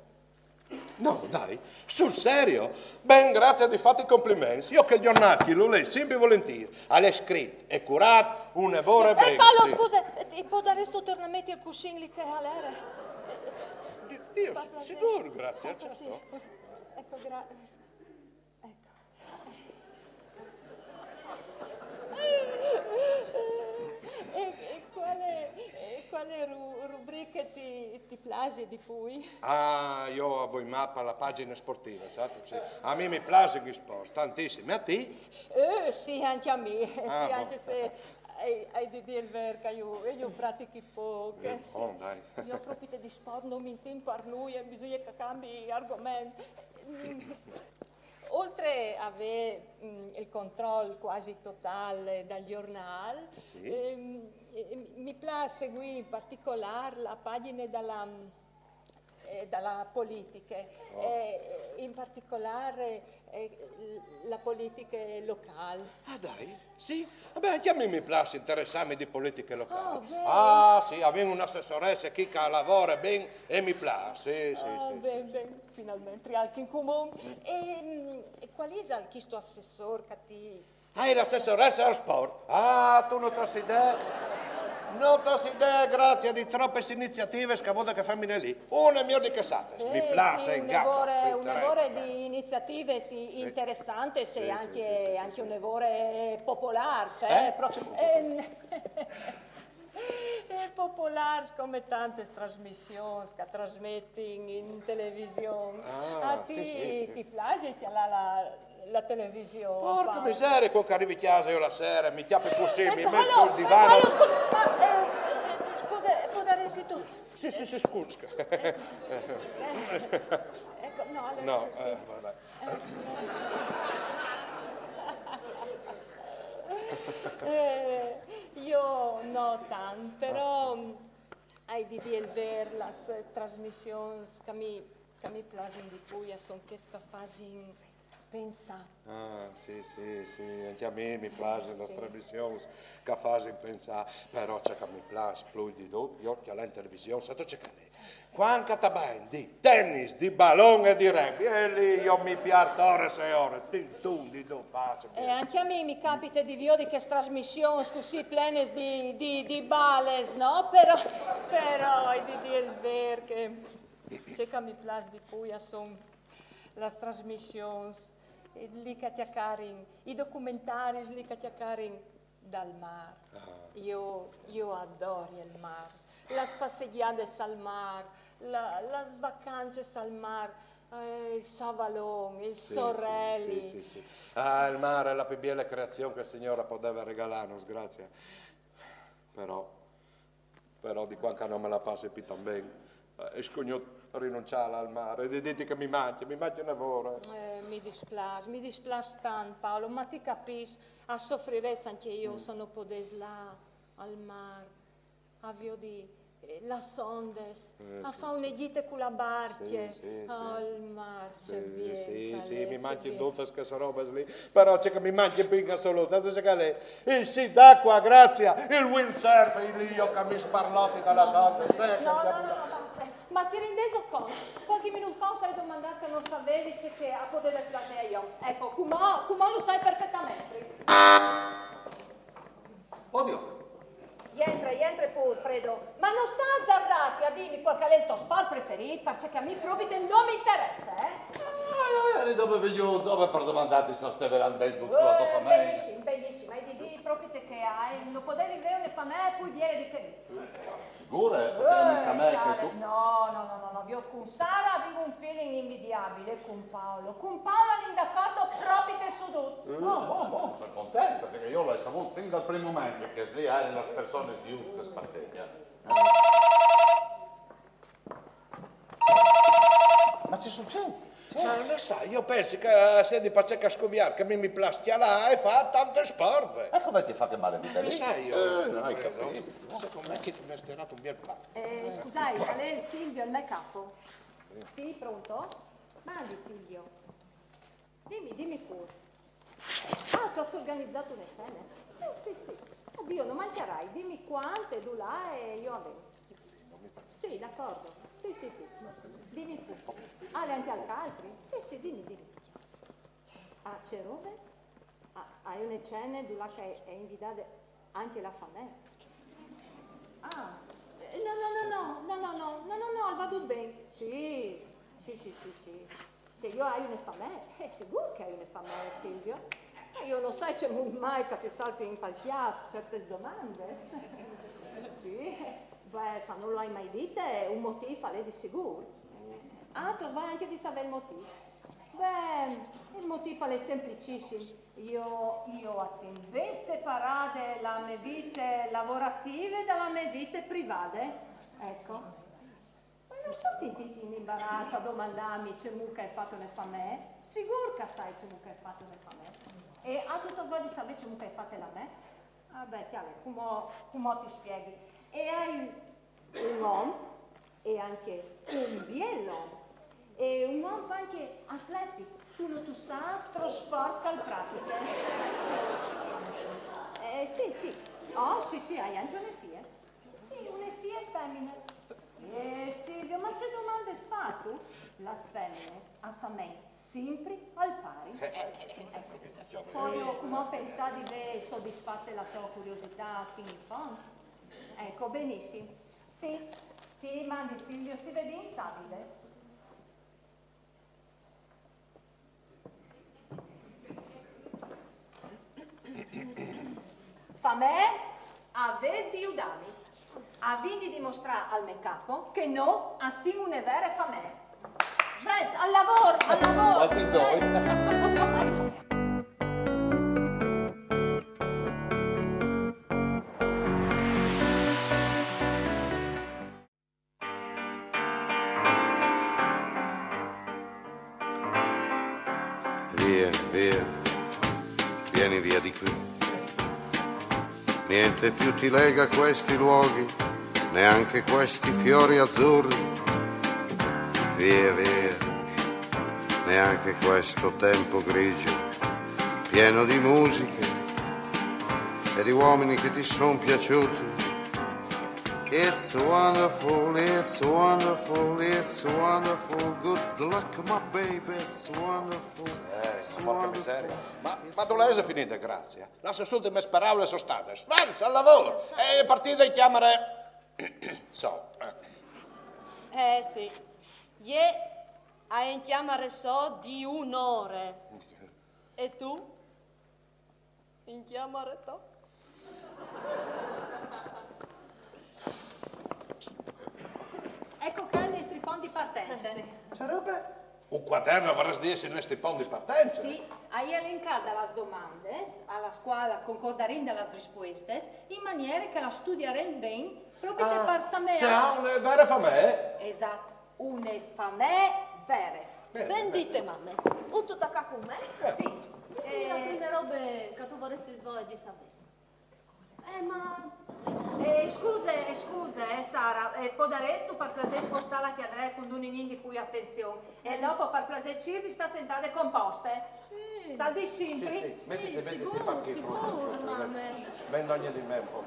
No, dai, sul serio? Ben, grazie, di fatti i complimenti. Io che giornali lo leggo sempre volentieri. Alle scritto e curato, un evore Eh, ben. Paolo, Sì. Scusa, eh, ti podaresti tornare a mettere il cuscino lì che all'era? Di- Dio, sicuro, grazie, Ecco, sì. Certo. Ecco, grazie. Ecco. E, e quale, e quale ru- rubriche ti, ti piace di più? Ah, io a voi mappa la pagina sportiva, sai? Sì. A me mi piace gli sport, tantissimi. A te? Eh, sì, anche a me, sì, Ah, boh. Anche se hai, hai di dire il vero che io, io pratichi poco. Eh, Sì. Boh, dai. Io proprio di sport non mi intendo per nulla, bisogna che cambi argomento. Mm, Oltre a avere mm, il controllo quasi totale dal giornale, Sì. ehm, eh, mi piace seguire in particolare la pagina dalla, eh, dalla politica, Oh. eh, in particolare eh, la politica locale. Ah, dai? Sì? Vabbè, anche a me mi piace interessarmi di politiche locali. Oh, bene. Ah, sì, avendo un'assessoressa qui che lavora ben e mi piace. Sì, sì, Ah, sì, ben, sì. ben, finalmente alcun in comune. E, mm, e qual è questo assessore che ti... Ah, è l'assessoressa al sport? Ah, tu non ti idea. Non ti idea, grazie di troppe iniziative scavode che femmine lì. Una è meglio di che sate. Mi Eh, piace, sì, in un gamba, evore, sì, un tremendo. evore di iniziative sì, interessanti, sì, Sì, sì, anche, sì, sì, sì, anche sì. Un evore popolare, sì, Eh? pro- ehm, è popolare come tante trasmissioni che trasmettono in televisione. Ah, A ti sì, sì, sì. Ti piace la, la, la televisione? Porca Paolo? Miseria, quando arrivi a casa io la sera mi chiappi così, mi Ecco, metto Paolo, sul divano. Paolo, scusa, ma, eh, eh, scusa, può dare se tu... Sì, sì, sì, scusa. Ecco, no, allora No, sì. Eh, vabbè. Eh, io no tanto, però mm, hai di dire il vero, le trasmissioni che mi, che mi piacciono di più sono quelle che fanno pensare. Ah, sì, sì, sì, anche a me mi piace la trasmissione che fa pensare, però ciò che mi piace più di tutto, io che la in televisione, sai ciò che è? Quando ti parli di tennis, di ballone e di rugby, e lì io mi piardo ore e ore, tin, tun, di tu, pace. E anche a me mi capita di vedere che trasmissioni così piene di, di, di balle, no? Però, però hai di dire il vero che ciò che mi piace di più sono le trasmissioni, eh, lì che chiacchierano, i documentari, lì che chiacchierano dal mare. Io, io adoro il mare. Le passeggiate al mare, la, le vacanze al mare, eh, il savalone, il Sì, sorelle. Sì, sì, sì. Ah, il mare è la più bella creazione che il Signore poteva regalarnos, grazie. Però, però di quando che non me la passo più tan ben. Eh, e scogno rinunciare al mare, e dite che mi manca, mi manca un lavoro. Eh, mi dispiace, mi dispiace tanto, Paolo, ma ti capisco, a soffrire anche io se non potessi là al mare, a vedere eh, le onde, Eh, a sì, fare una sì. gita con la barca. Sì, sì, sì. Al mare, Sì, che bello, sì, che sì, bello, mi che manca bello. Tutte queste robe lì. Però ciò che mi manca più in assoluto, sai ciò che è? Il sci d'acqua, grazie, il windsurf, il io che mi sparlotti dalla sorte. Sai che No, no, abbiamo- no, no, ma, se- ma si rendesse conto, qualche minuto fa ho domandato che non sapevi ciò che a poteva piacere io. Ecco, come, come lo sai perfettamente. Oddio, Jentre, jentre pur, Fredo. Ma no sta azardâti a dîmi cuâl che al è il to sport preferît, parcè che a mi propit no mi interesse, eh? Ah, jo o jeri dome vignût, dome par domandâti se o stevin ben dut cu la tô famee. Benissim, benissim, ma di dî propit che no podevi vê une famee plui biele di chê li. Sigure? Parcè che mi sa me che tu... No, no, no, no, no, jo cun Sara o vin un feeling invidiabil, cun Paolo. Cun Paolo o sin d'acuardi propit su dut. Bon, bon, bon, o soi content, parcè che jo o ai savût fin dal prin moment che chês li a jerin las personis justis par te. Ma ce sucêt? Ma no sai, jo o pensi che al sedi parcè che al scuvierç che a mi mi plâs cjalâ e fâ tant sport. E come ti fa che male di No sai, jo... Eh, no, ho capito. Secont me chi ti mesti un biel pâr. Eh, scusait, al è il Silvio, il me capo. Sì, pronto? Mandi, Silvio. Dimi, dimi pur. Ah, tu âs organizât une cene? Sì, sì, sì. Oddio, no mancjarai, dimi cuant e dulà e jo o ven. Sì, d'acuardi. Sì, sì, sì. Dimi pur. Ah, al è ancje alc altri? Sì, sì, dimi, dimi. Ah, ce robe? Ah, al è une cene dulà che e je invidade ancje la famee. Ah, eh, no, no, no, no, al va dut ben. Sì, sì, sì, sì, sì. Se jo o ai une famee, eh, sigûr che o ai une famee, Silvio. Eh, jo no sai cemût mai che ti saltin pal cjâf ciertis domandis. Sì, beh, se no lu ai mai dite, un motîf al è di sigûr. Ah, tu âs voie ancje di savê il motîf. Beh, il motîf al è semplicissim. Jo, jo o ten ben separade la mê vite lavorative da la mê vite privade. Eco. Ma no sta sintîti in imbaraç a domandâmi cemût che o ai fate une famee? Sigûr che o sai cemût che o ai fate une famee. E ah, tu tu âs voie di savê cemût che o ai fate la mê? Ah, beh, cjale, cumò, cumò ti spieghi. O ai un om, e ancje un biel om, e un om ancje atletic, tu no tu sâs trops sports che al pratiche. Sì. Eh, sì, sì. Oh, sì, sì, o ai ancje une fie. Sì, une fie femine. Eh, Silvio, ma ce domandis fâstu? Las feminis a samein simpri al pari. Eco. Puedio cumò pensâ di vê sodisfate la tô curiositât fin in font? Eco, benissim. Sì, sì, mandi Silvio, si vedìn savide. Famee, o vês di judâmi. O vin di dimostrâ al me capo che nô o sin une vere famee. Beh, al lavôr, al lavôr. What is doing? Via, via, vieni via di qui. Niente più ti lega questi luoghi, neanche questi fiori azzurri. Via, via, neanche questo tempo grigio, pieno di musiche e di uomini che ti son piaciuti. It's wonderful, it's wonderful, it's wonderful. Good luck, my baby, it's wonderful. Eh, ma porca miseria. Ma, ma dulà ese finide Grazia? Las ultimis paraulis a son stadis: Franz, al lavôr! E partide in cjamare sô. Eh sì, jê e je in cjamare sô di une ore. E tu? In cjamare tô? Eco ca il nestri pont di partence. Ce robe? Un cuadern al varès di jessi il nestri pont di partence. Sì, o ai elencade las domandis, a las cuâls o concordarìn des rispuestis, in maniere che las studiarìn ben, propit par savê. Se o ai une vere famee. Esat, une famee vere. Ben dite, mame. Vûstu tacâ cun me? Sì. Cui je la prime robe che tu varessis voie di savê? Eh, ma... Eh, scuse, eh, scuse, eh, Sara, eh, podaressistu par plasê spostâ la cjadree cuntun ninin di plui atenzion? E dopo, par plasê, circje di stâ sentade composte. Sì. Tal dîs simpri? Sì, sì, metiti, metiti Sigûr, par chi, sigûr, mame. Ven, dogni di me un pôc.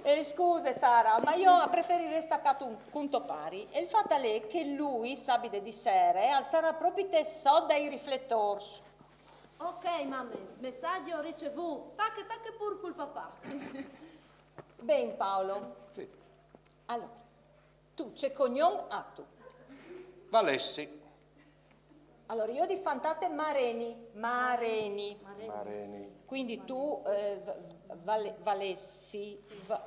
Eh, scuse, Sara, ma jo o preferirès tacâ cun, cun to pari. E il fat al è che lui, sabide di sere, al sarà propit sot dai rifletôrs. Ok, mame, messaggio ricevuto. Tache, tache pur cul papà. Sì. Ben, Paolo. Sì. Allora, tu ce cognom atu? Valessi. Allora, io di fantate Mareni, Mareni. Mareni. Quindi tu eh, v- vale- valessi, va-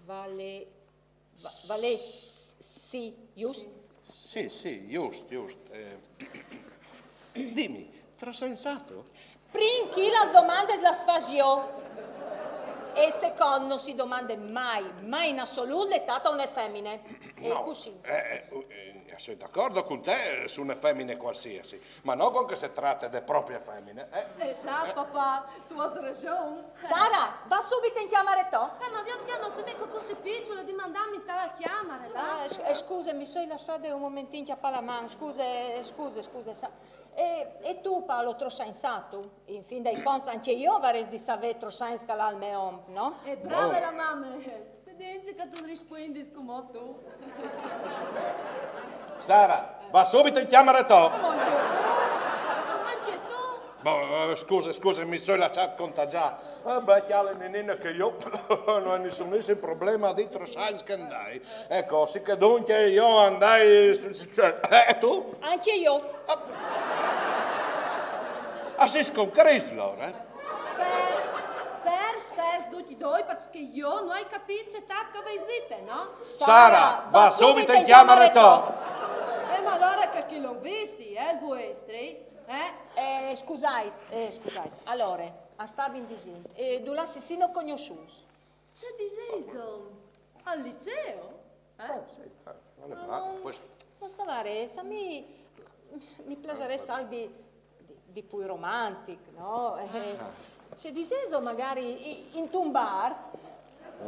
vale, va- valessi, giusto? Sì, sì, just, just. Eh. Dimi, trassensato? Prin chi las domandes las fas io. E second no si domande mai, mai in assoluto le tat a une femine. E No, cusì. Eh, eh, eh, sono d'accordo con te eh, su una femmina qualsiasi, ma non con che si tratta di proprie femmine. Eh. Eh, sa, papà, tu has ragione. Sara, va subito in chiamare to. Eh, ma pian piano, se becco così piccolo, dimandami in tala chiamare, Ah, là. s- eh, scusa, mi sono lasciata un momentino a chiappare la mano. Scusa, eh, scusa, scusa. Sa- E, e tu, Paolo, trosainsato? In fin dei conti, anche io avrei di sapere trosains che l'ha il mio om, no? E brava la mame. Te dici che tu rispondi come tu. Sara, va subito in chiamare to. Ma anche tu. Anche tu. Boh, eh, scusa, scusa, mi sono lasciato contagiare. Eh, beh, chiale, Ninina, che io non ho nessunissimo problema di trosains che andai. Ecco, sì che dunque io andai... Eh, tu? Anche io. Ah, sì, con Chris, allora, eh? Fers, fers, fers, tutti due, perché io non ho capito che tat che avete detto, no? Sara, va subito in chiamare to. Eh, ma allora che chi lo visi, eh, il vuestri, eh? Eh, scusate, eh, scusate. Allora, a stavi in disint. Eh, dulà si sino conosciuti? Che diseso? Al liceo? Eh? Eh, sì, eh, non è male. Poi- Non savaressa, mi, mi piacerebbe algo di, di, di più romantico, no? Eh, se diceso magari i- in un bar.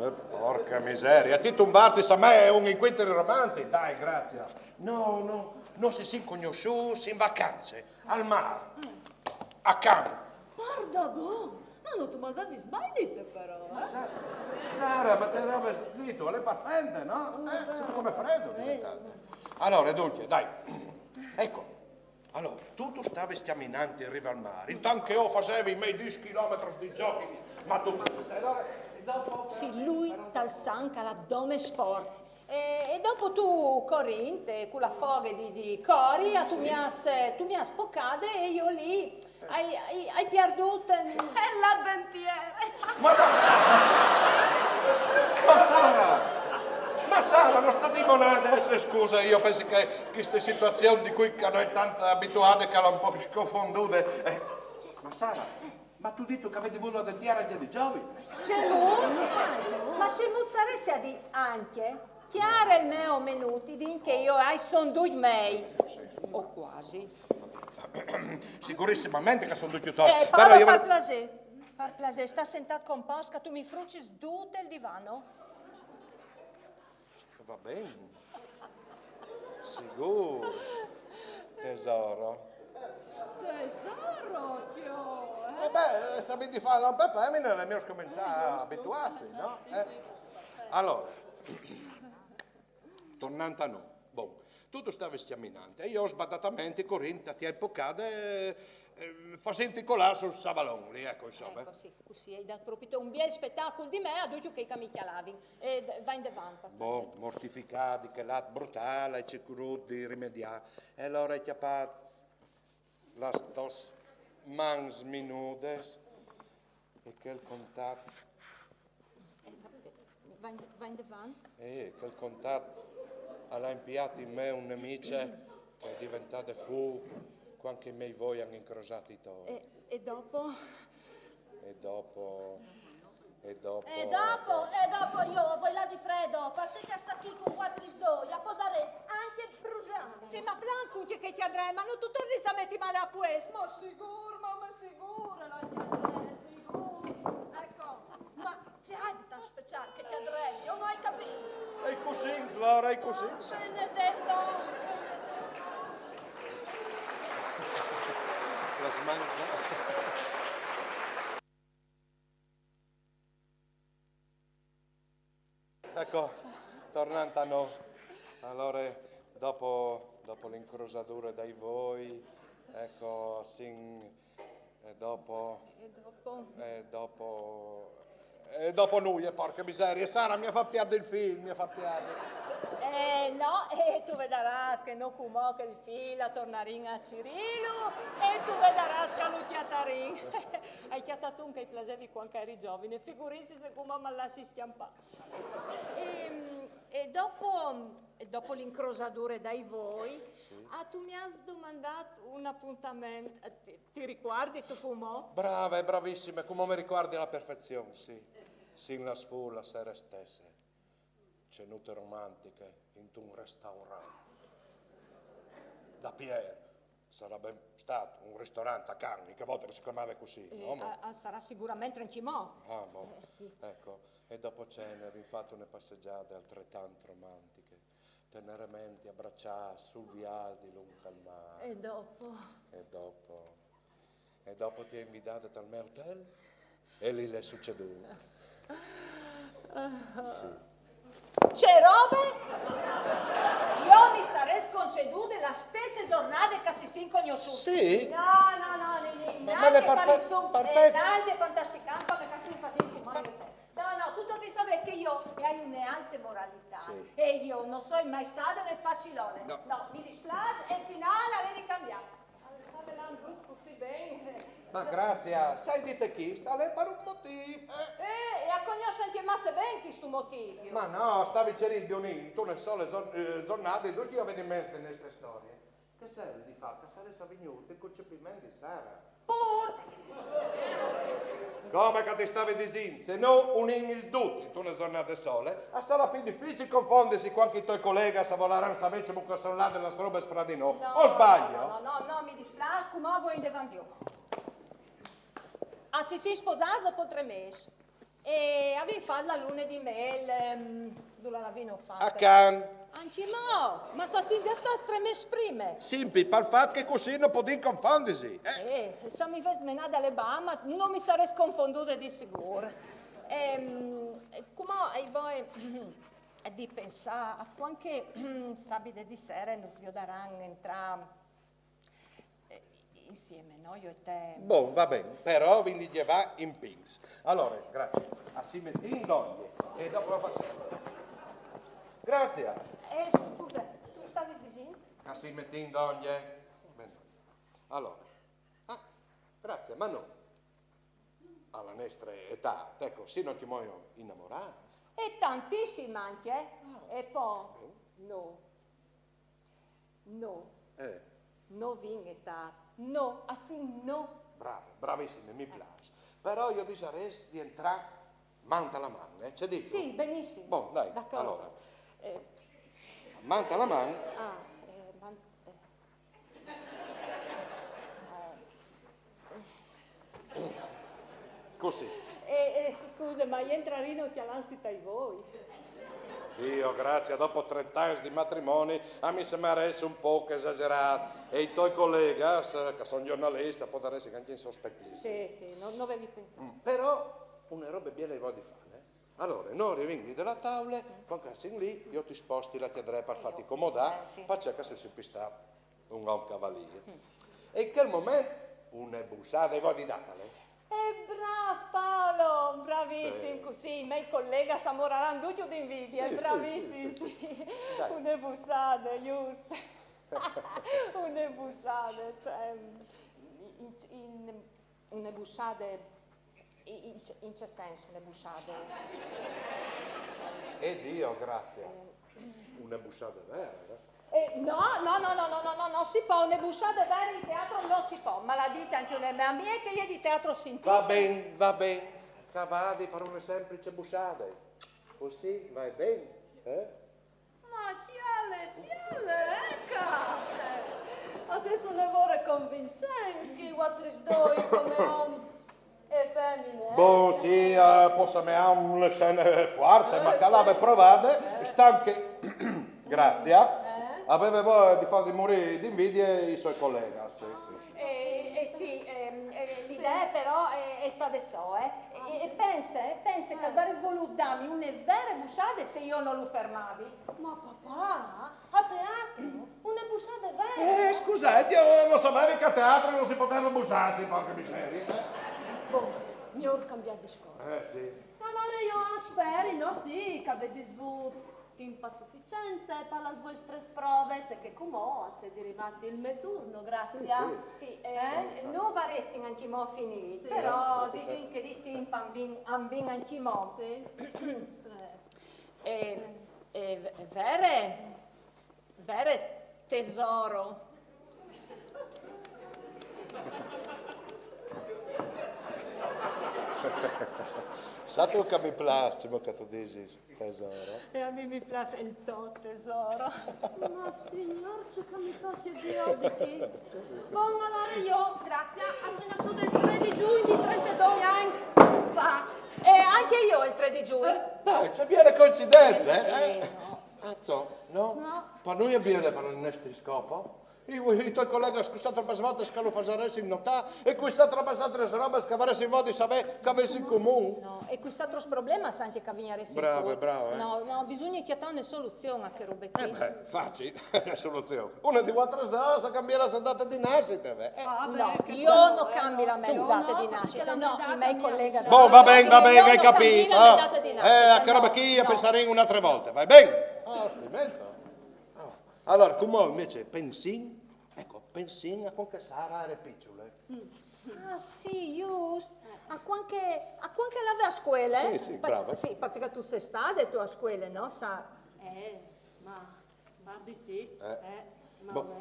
Eh, porca miseria, ti tumbarti a me è un incontro romantico, dai, grazie. No, no, non si sono conosciuti in vacanze, al mare, a Cannes. Guarda, boh, ma non tu mi avevi mai detto però, eh? Sa- Sara, ma c'è roba scritto, le parfente, no? Eh, senti come freddo è diventato. Allora, dunque, dai, ecco, allora, tu, tu stavi camminando in riva al mare, intanto che io facevi i miei dieci chilometri di jogging, ma tu, allora, e dopo... Sì, lui tal san che l'ha dome sport. E, e dopo tu corrinte, con la foga di, di cori, tu mi has, tu mi has spoccate e io lì hai, hai, hai perduto. È la dentiera. Ma, ma Sara, ma Sara, non sta di monate, eh, scusa, io penso che queste situazioni di cui che noi tanto abituate che l'ha un po' confondute. Eh, ma Sara, ma tu hai detto che avete avuto la dentiera di giovani? C'è lui? Ma c'è muzzarese di anche? Chiara il mio minuti, din che io hai son due mei. O quasi. Sicurissimamente che sono due tuoi. Eh, Però Paolo, io... par piacere, par piacere, sta sentato composto che tu mi frucis tutto il divano. Va bene. Sicuro. Tesoro. Tesoro, Chio, eh? E beh, eh, stavi di fare per femmine, le mie scominciare a abituarsi, no? Sì, Eh. Sì. Allora, tornando a noi, bon, tu, tu stavi camminando e io sbadatamente correndo a ti hai poccate eh, facendo colare sul savalone lì, ecco, insomma. Ecco, sì, così hai dato proprio un bel spettacolo di me a tutti che mi chialavi. E d- va in davanti. Bon, mortificati, che l'at brutale, ci cruti di rimediare. E allora hai chiappato las tos mans minudes e quel contat, Eh, va, va in davanti. e quel contat al ha impiat in me un nemice che è diventato fu quando che i miei voi hanno incrociato i tori. E, e dopo? E dopo, e dopo... E dopo, e dopo io voi là di freddo, perché che sta qui con quattro sdoi, a podarès anche bruciare. Sì, ma plan con chi che ti andrai, ma non tu torni a metti male a puesto. Ma sicuro, ma, ma sicuro, la chiaderei, sicuro. Ecco, ma c'è altro speciale che chiaderei, io non hai capito. E così, Flora, e così. Benedetto. Las mans, no? Ecco, tornando a noi. Allora, dopo, dopo l'incrosatura dei voi, ecco, sin E dopo? E dopo? E dopo... E dopo nuie, porca miseria. Sara, mi ha fatto perdere il film, mi ha fatto perdere. Eh, no, e tu vedaràs che no cumò che il film a tornarin a Cirilo e tu vedaràs che lu chiatarin. Hai chiatatu un che i plasevi quand che eri giovine, figurinsi se cumò mal lassi schiampà. E, e dopo, e dopo l'incrosadure dai voi, ah, tu mi has domandatu un apuntament, ti, ti ricuardi tu cumò? Brave, bravissime, cumò me ricuardi a la perfezion, sì. Sin lasù la sere stesse, cenute romantiche intun restaurant. Da Pierre, sarà ben stà un ristorant a Cannes, che a volte si chiamava così, Eh, no? Ma... a, a sarà sicuramente ancjemò. Ah, boh. Eh, sì. Ecco, e dopo cene avin fatto une passeggiate altrettant romantiche, teneramente abbracciati sul vial di lunc al mare. E dopo? E dopo? E dopo ti ha invitata tal me hotel? E lì l'è succedut. Sì. Ce robe? Jo mi sarès concedude la stesse zornade che si sin cognossùs. Sì? No, no, no, Nini, Ma, no, ma l'è che perfe-, far insomma, perfet-, no, che fantasticamp, che si fatin cumò. No, no, tu t'has di savè che jo e hai une alte moralità. Sì. E jo no soi mai stade une facilone. No. No, mi displâs, e il final al è di cambiâ. Al stave lant dut cussì ben. Ma Grazia, se i à dite chest, al è par un motîf, eh? Eh, e a cognoss ancje masse ben chest motîf. Ma no, stavi cerint di unî intune sole zor-, eh, zornade ducj i eveniments de nestre storie. Che seri di fat, che al sarès vignût il concepiment di Sara. Pur. Come che ti stavi disint, se no unìn il dut intune zornade sole, al sarà plui dificil confondisi cuant che i toi colegas a volaran savê cemût che a son lade las robes fra di nô. O sbaglio? No, no, no, no, mi displâs, cumò o voi indevant jo. A si sin sposâts dopo trê mês. E a vin fat la lune di mêl, ehm, dulà la vino fata? A Cannes. Ancjemò, ma se a sin za stâts trê mês prime. Simpri, pal fat che cussì no podìn confondisi. Eh. Eh, se mi ves menade a le Bahamas, no mi sarès confondude di sigûr. Ehm, cumò o voi di pensâ a cuant che sabide di sere nus viodaran entrâ, eh, insiemi, no? Jo e te. Bon, va ben, però o vin di gjevâ impins. Alore, Grazia, a si metìn dongje e dopo la fasìn. Grazia! Eh, scuse, tu stavis disint? A si metìn dongje? Ben. Alore. Ah, Grazia, ma no. A la nestre etât, eco, si no cemût inamorâts. E tantissim ancje. Ah. E po, no. No. Eh. No vin etât. No, a sin no. Brave, bravissime, mi plâs. Però jo o disarès di entrâ man ta la man, eh? Ce dîstu? Sì, benissim. Bon, dai, D'acuardi. Alore. Eh, Man ta la man. ah, eh, man, eh. Cussì. Eh, eh, scuse, ma i entrarino cjalantssi tai voi? Dio, Grazia, dopo trente agns di matrimoni, a mi semarès un pôc esagerât. E i toi colegas, che a son gjornaliscj, a podaressin ancje insospetîsi. Sì, sì, no, no vevi pensât. Mm, però une robe biele i vôt fâ, eh? Alore, nô o rivìn di la taule, cuant che a sin li, jo ti sposti la cjadree par fâti comodâ, parcè che a si simpri stât un om cavalîr. E in chel moment, une bussade i vôt dâ, eh? E brâf Paolo, bravissim, Sì. Cussì i miei colegas a moraran ducj di invidie, Sì, sì, bravissim, sì, sì, sì. Dai. Une bussade, just. Une bussade, cioè, in, in, une bussade, in, in ce sens une bussade? E Dio, Grazia. Une bussade vere, eh? Eh, no, no, no, no, no, no, no, no si pò, une bussade vere in teatro no si pò, ma la à dite ancje une mê amie che e je di teatro sintît. Va ben, va ben, che e vadi par une semplice bussade. Cussì e va ben, eh? Ma cjale, cjale, eh, Cate! O sês une vore convincents, chei vualtris doi, come om e femine, eh? Bon, sì, eh, pò semei une scene fuarte, ma che e veve provade, stant che Grazia e veve voie di fâ di murî di invidie i siei colegas, sì, sì. Eh, eh, sì, ehm, eh, la idee però e je stade soe, eh. E, e pense, pense che al varès volût dâmi une vere bussade se jo no lu fermavi. Ma papà, a teatri, une bussade vere? Eh, scusait, jo no savevi che a teatri no si podeve bussâsi, porca miseria. Bon, miôr cambiâ discors. Eh, sì. Alore jo o speri, no, sì, che o vedis vût timp a suficience par lis vuestris provis e che cumò al sedi rimât il me turno, grazie. Sì, eh, no varessin ancjemò finît, però disìn che di timp a 'nd vin, a 'nd vin ancjemò. Sì. Eh, eh, vere, vere tesoro. Sâstu che mi plâs, cemût che tu disis tesoro? E a mi mi plâs il to tesoro. Ma signôr, ce che mi tocje dî di chi? Bon, alore jo, grazie, o soi nassude il trê di Jugn di trentidoi agns fa. E ancje jo il trê di Jugn. Dai, ce biele coincidence, eh? Eh, Eh, Azzo, no? Par nô e je biele, par il nestri scop. I, i to colegas, cussì tropis voltis che lu fasaressin notâ, e cussì tropis altris robis che o varessin voie di savê che o vês in comun. No, e cussì altris problemis ancje che o vignaressin Brave, fûr. brave, eh. No, no, bisugne cjatâ une soluzion a chê robe chi. Eh beh, facil, une soluzion. Une di vualtris dôs e cambiarà la date di nassite, beh. Eh. No, jo no cambi la mê date di nassite, no, i miei colegas. Bon, va ben, va ben, Jo ai no capît. cambi la mê date di nassite, Eh, a chê robe chi o pensarìn une altre volte, va ben? Ah, sto in miezo. Alore, cumò invezit pensìn, eco, pensìn a cuant che Sara e jere piçule. Ah, sì, just. A cuant che, a cuant che e lave a scuele? Sì, sì, brave. Sì, parcè che tu sês stade tu a scuele, no, Sara? Eh, ma, par di sì, eh, Bon, ma...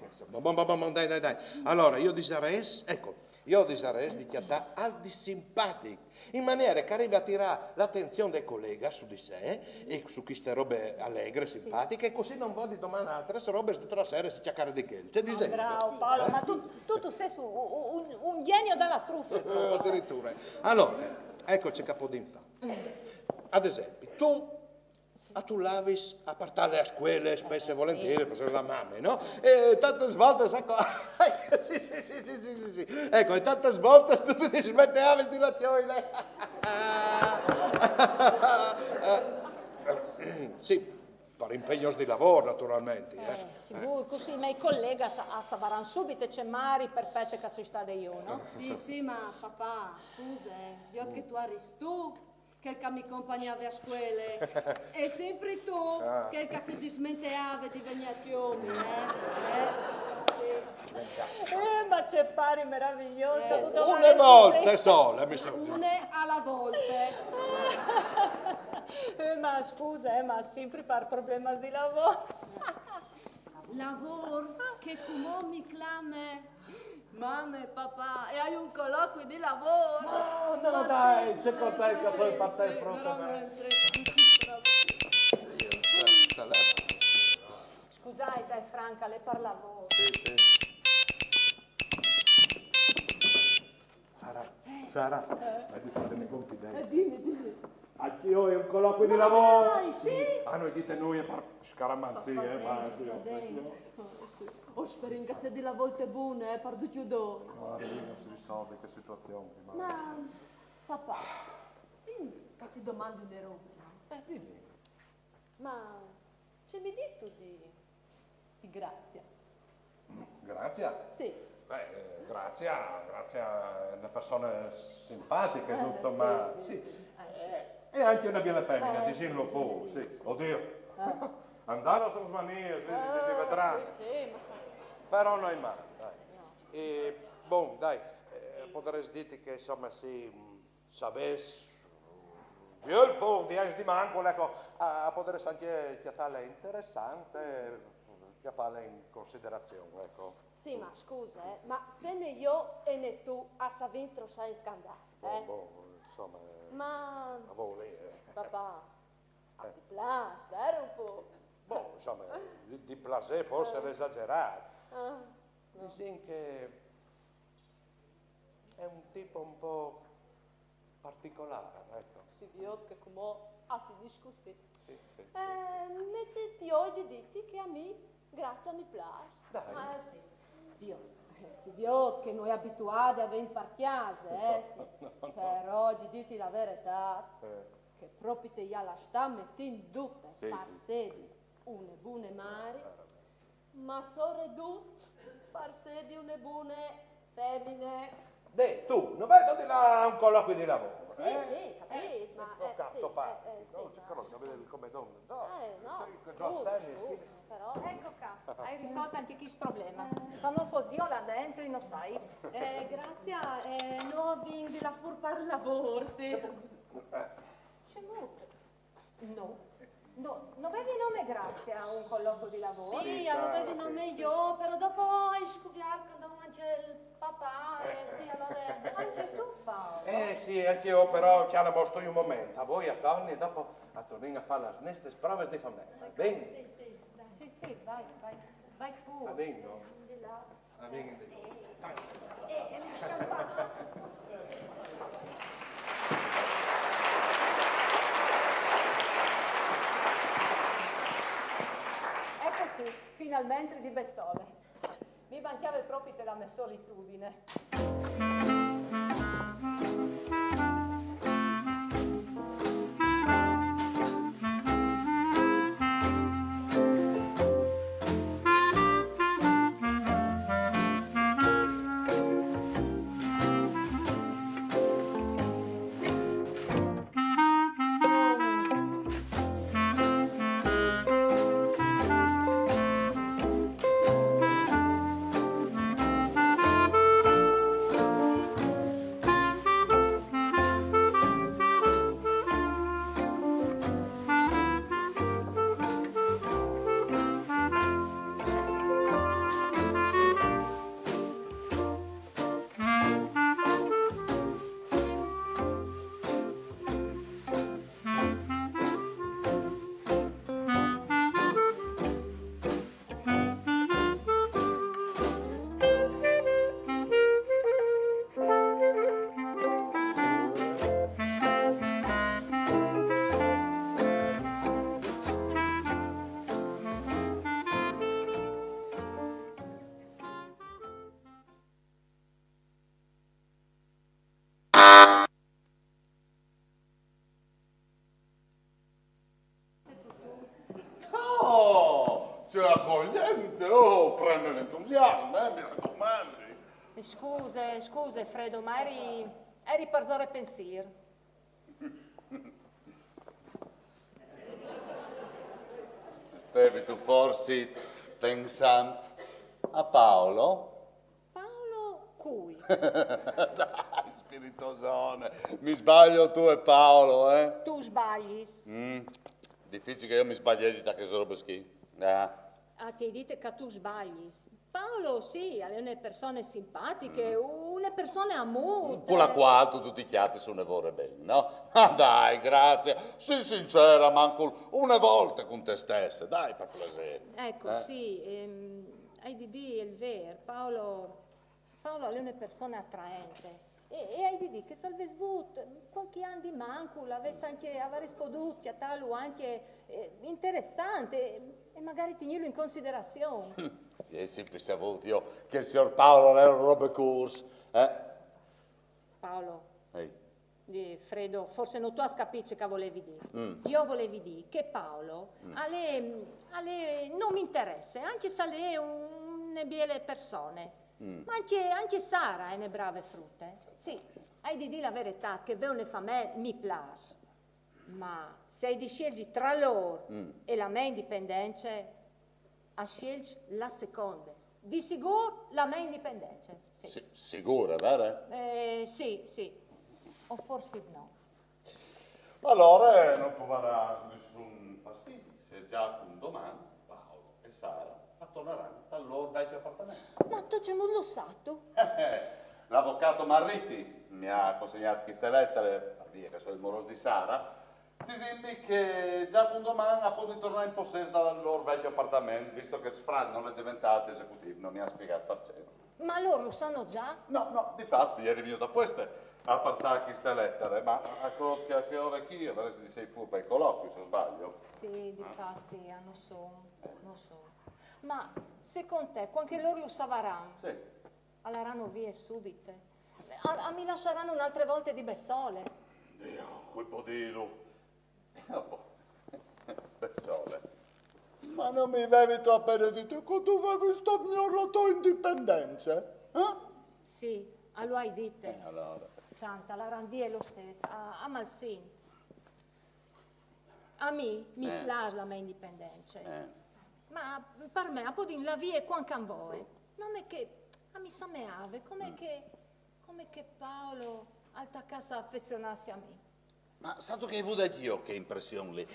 insome, bon, bon, bon, bon, dai, dai, dai. Alore, jo o disarès, eco, jo o disarès di cjatâ alc di simpatic, in maniere che o rivi a tirâ la atenzion dai colegas su di sè, e su cheste robe alegre, simpatiche, e cussì no vodi doman altris robis dute la sere si cjacare di chel. Ce disêso? Bravo, Paolo, ma tu, tu, tu sês un, un, un genio delle truffe. Eh, adiriture. Alore, eco ce che o podìn fâ. Ad esempi, tu, a tu lavis a puartâle a scuele, spes e volentieri, par la mame, no? E tantis voltis, eco, sì, sì, sì, eco, e tantis voltis tu ti dismenteavis di la cjoile. Sì, par impegns di lavôr, naturalmentri, eh. Eh, sigûr, cussì i miei colegas a, a savaràn subit ce mari perfete che o soi stade jo, no? Sì, sì, ma papà, scuse, eh, viôt che tu jeris tu chel che mi compagnave a scuele. E simpri tu chel che si dismenteave di vignî a cjolmi, eh? Eh, sì. Eh, ma ce pari meravigliôs che tu... Une volte sole, mi sa. Une a la volte. Eh, ma scuse, eh, ma simpri par problemis di lavôr. Lavôr, che cumò mi clame mame, papà, e ai un coloqui di lavôr. No, no, dai, ce contente che o soi par te, propit. Veramente. Scusait, eh, Franca, al è par lavôr. Sì, sì. Sara, Sara, ma ti fâ une confidenze. Eh, dimi, dimi. Ancje jo o ai un coloqui di lavôr. Dai, sì? Ah, no dîs nuie, par scaramanzie, eh, ma... Sì. O sperìn che al sedi la volte bune, eh, par ducj i doi. No, no si risolve chê situazion, ma... Ma, papà, sì, che ti domandi une robe, no? Eh, dimi. Ma ce mi dîstu di, di Grazia? Grazia? Sì. Beh, eh, Grazia, Grazia e je une persone simpatiche, Eh, insome, sì, sì. sì, sì. Eh, sì. Eh, e je ancje une biele femine, Eh, disìnlu sì, pûr, sì, sì. sì. Oddio. Eh. Andâ a sôs maniis, li, li, li Eh, vedrà. sì, sì, ma... Però no je mâl, dai. No. E, bon, dai, eh, o podarès dîti che, insome, sì, mm, savês, mm, un biel pôc di agns di mancul, eco, o, o podarès ancje cjatâle interessante, cjapâle in considerazion, eco. Sì, ma scuse, eh, ma se né jo e né tu o savìn trops agns che a 'nd va, Bon, eh? bon, insome, eh, Ma, a voli, eh. papà, a ti plâs, vêr un pôc? Bon, insome, di, di plasê forsit al è esagerât. Ah, Disìn che al è un tip un pôc particolâr, eco. si viôt che cumò o si discutìs. Sì, sì, sì. Eh, invezit jo o ai di dîti che a mi Grazia mi plâs. Dai. Eh, sì. Viôt. Eh, si viôt che no è abituade a vegn par cjase, eh, sì. Però, di dîti la veretât, che propit e je lastade metinde dute, par sedi une bune mari, ma soredut par sedi une bune femine. Dai, tu, no vês di lâ a un colloqui di lavôr? Sì, sì, capît, ma, eh, sì, eh, sì, ma, eh, no, come, no, no, eh, no, scusa, scusa, però. Eco ca, o ai risolt ancje chest probleme. Se no fos jo là dentri, no sai. Eh, Grazia, eh, no, o vin di lâ fûr par lavôr, sì. Cemût? No. No, no vevi nome Grazia a un colloqui di lavôr? Sì, lu vevi nome jo, però dopo o ai scuviert che al è ancje il papà, eh, sì, alore... Ancje tu, Paolo? Eh, sì, ancje jo, però, cjale, mo, stoi un moment. A voi, a torni, dopo a tornìn a fâ lis nestis provis di famee. Eco, ben? Sì, sì, dai. Sì, sì, vai, vai, vai pûr. A ben, no? Di là. Eco ca, finalmentri di bessole. Mi mancjave propit la mê solitudine. Oh, ce acoglience, oh, freme l'entusiasme, eh, mi racomandi. Scuse, scuse, Fredo, ma o jeri, o jeri parsore pensîr. Stevistu forsit pensant a Paolo? Paolo cui? Dai, spiritosone, mi sbalio tu e Paolo, eh? Tu sbalis. Mm, dificil che jo mi sbaliedi ta chestis robis chi. Ah. Ah, ti ai dit che tu sbalis. Paolo, sì, al è une persone simpatiche, une persone amute. Cu la cuâl tu, tu ti cjatis une vore ben, no? Ma dai, Grazia, sî sincere, almancul une volte cun te stesse, dai, par plasê. Eco, sì, ehm, o ai di dî il vêr, Paolo, Paolo al è une persone atraente. E, e o ai di dî che se al ves vût cualchi an di mancul, al ves ancje, al varès podût cjatâlu ancje, eh, interessant e, e magari tignîlu in considerazion. O ai simpri savût jo che il siôr Paolo al è un robecûrs, eh? Paolo. Ehi. Eh, Fredo, forsit no tu âs capît ce che o volevi dî. Mm. Jo o volevi dî che Paolo al è, al è, no mi interesse, ancje se al è une biele persone. Mm. Ma ancje, ancje Sara e je une brave frute. Sì, o ai di dî la veretât, che vê une famee mi plâs. Ma se o ai di sielzi tra lôr e la mê indipendence, o sielzi la seconde. Di sigûr la mê indipendence, sì. Si-, sigure, vere? Eh, sì, sì. O forsit no. Alore no provarâs nissun fastidi, se za cun doman Paolo e Sara a tornaran tal lôr vecjo apartament. Ma tu cemût lu sâstu? L'avocato Marriti mi à consegnât cheste letare, par vie che o soi il morôs di Sara, disintmi che za cun doman a puedin tornâ in possès dal lôr vecjo apartament, visto che Sfran nol è deventât esecutîf, no mi à spiegât parcè. Ma lôr lu sano za? No, no, di fat, o jeri vignût apueste a puartâ cheste letare, ma a, a chê ore chi o varès di sei fûr pai colochi, se no sbalio. Sì, di fat, a no son, no son. Ma secont te, cuant che lôr lu savaran? Sì. Al larano vie subite. A, a mi lassaran une altre volte di bessole. Dio, cui pò dîlu? Bessole. Ma no mi vevito apene dite che tu vevis sto miôr la tô indipendence? Eh? Sì, a lu ai dite. Eh, alore. Tant, al laran vie lo stes, a, a malsin. A mi mi Eh. plâs la mê indipendence. Eh. Ma par me a podin lâ vie cuant che a 'nt voie. Nome che a mi sameave come che, come che Paolo al tacàs a afezionâsi a mi. Ma sâstu che o ai vût jo chê impression li?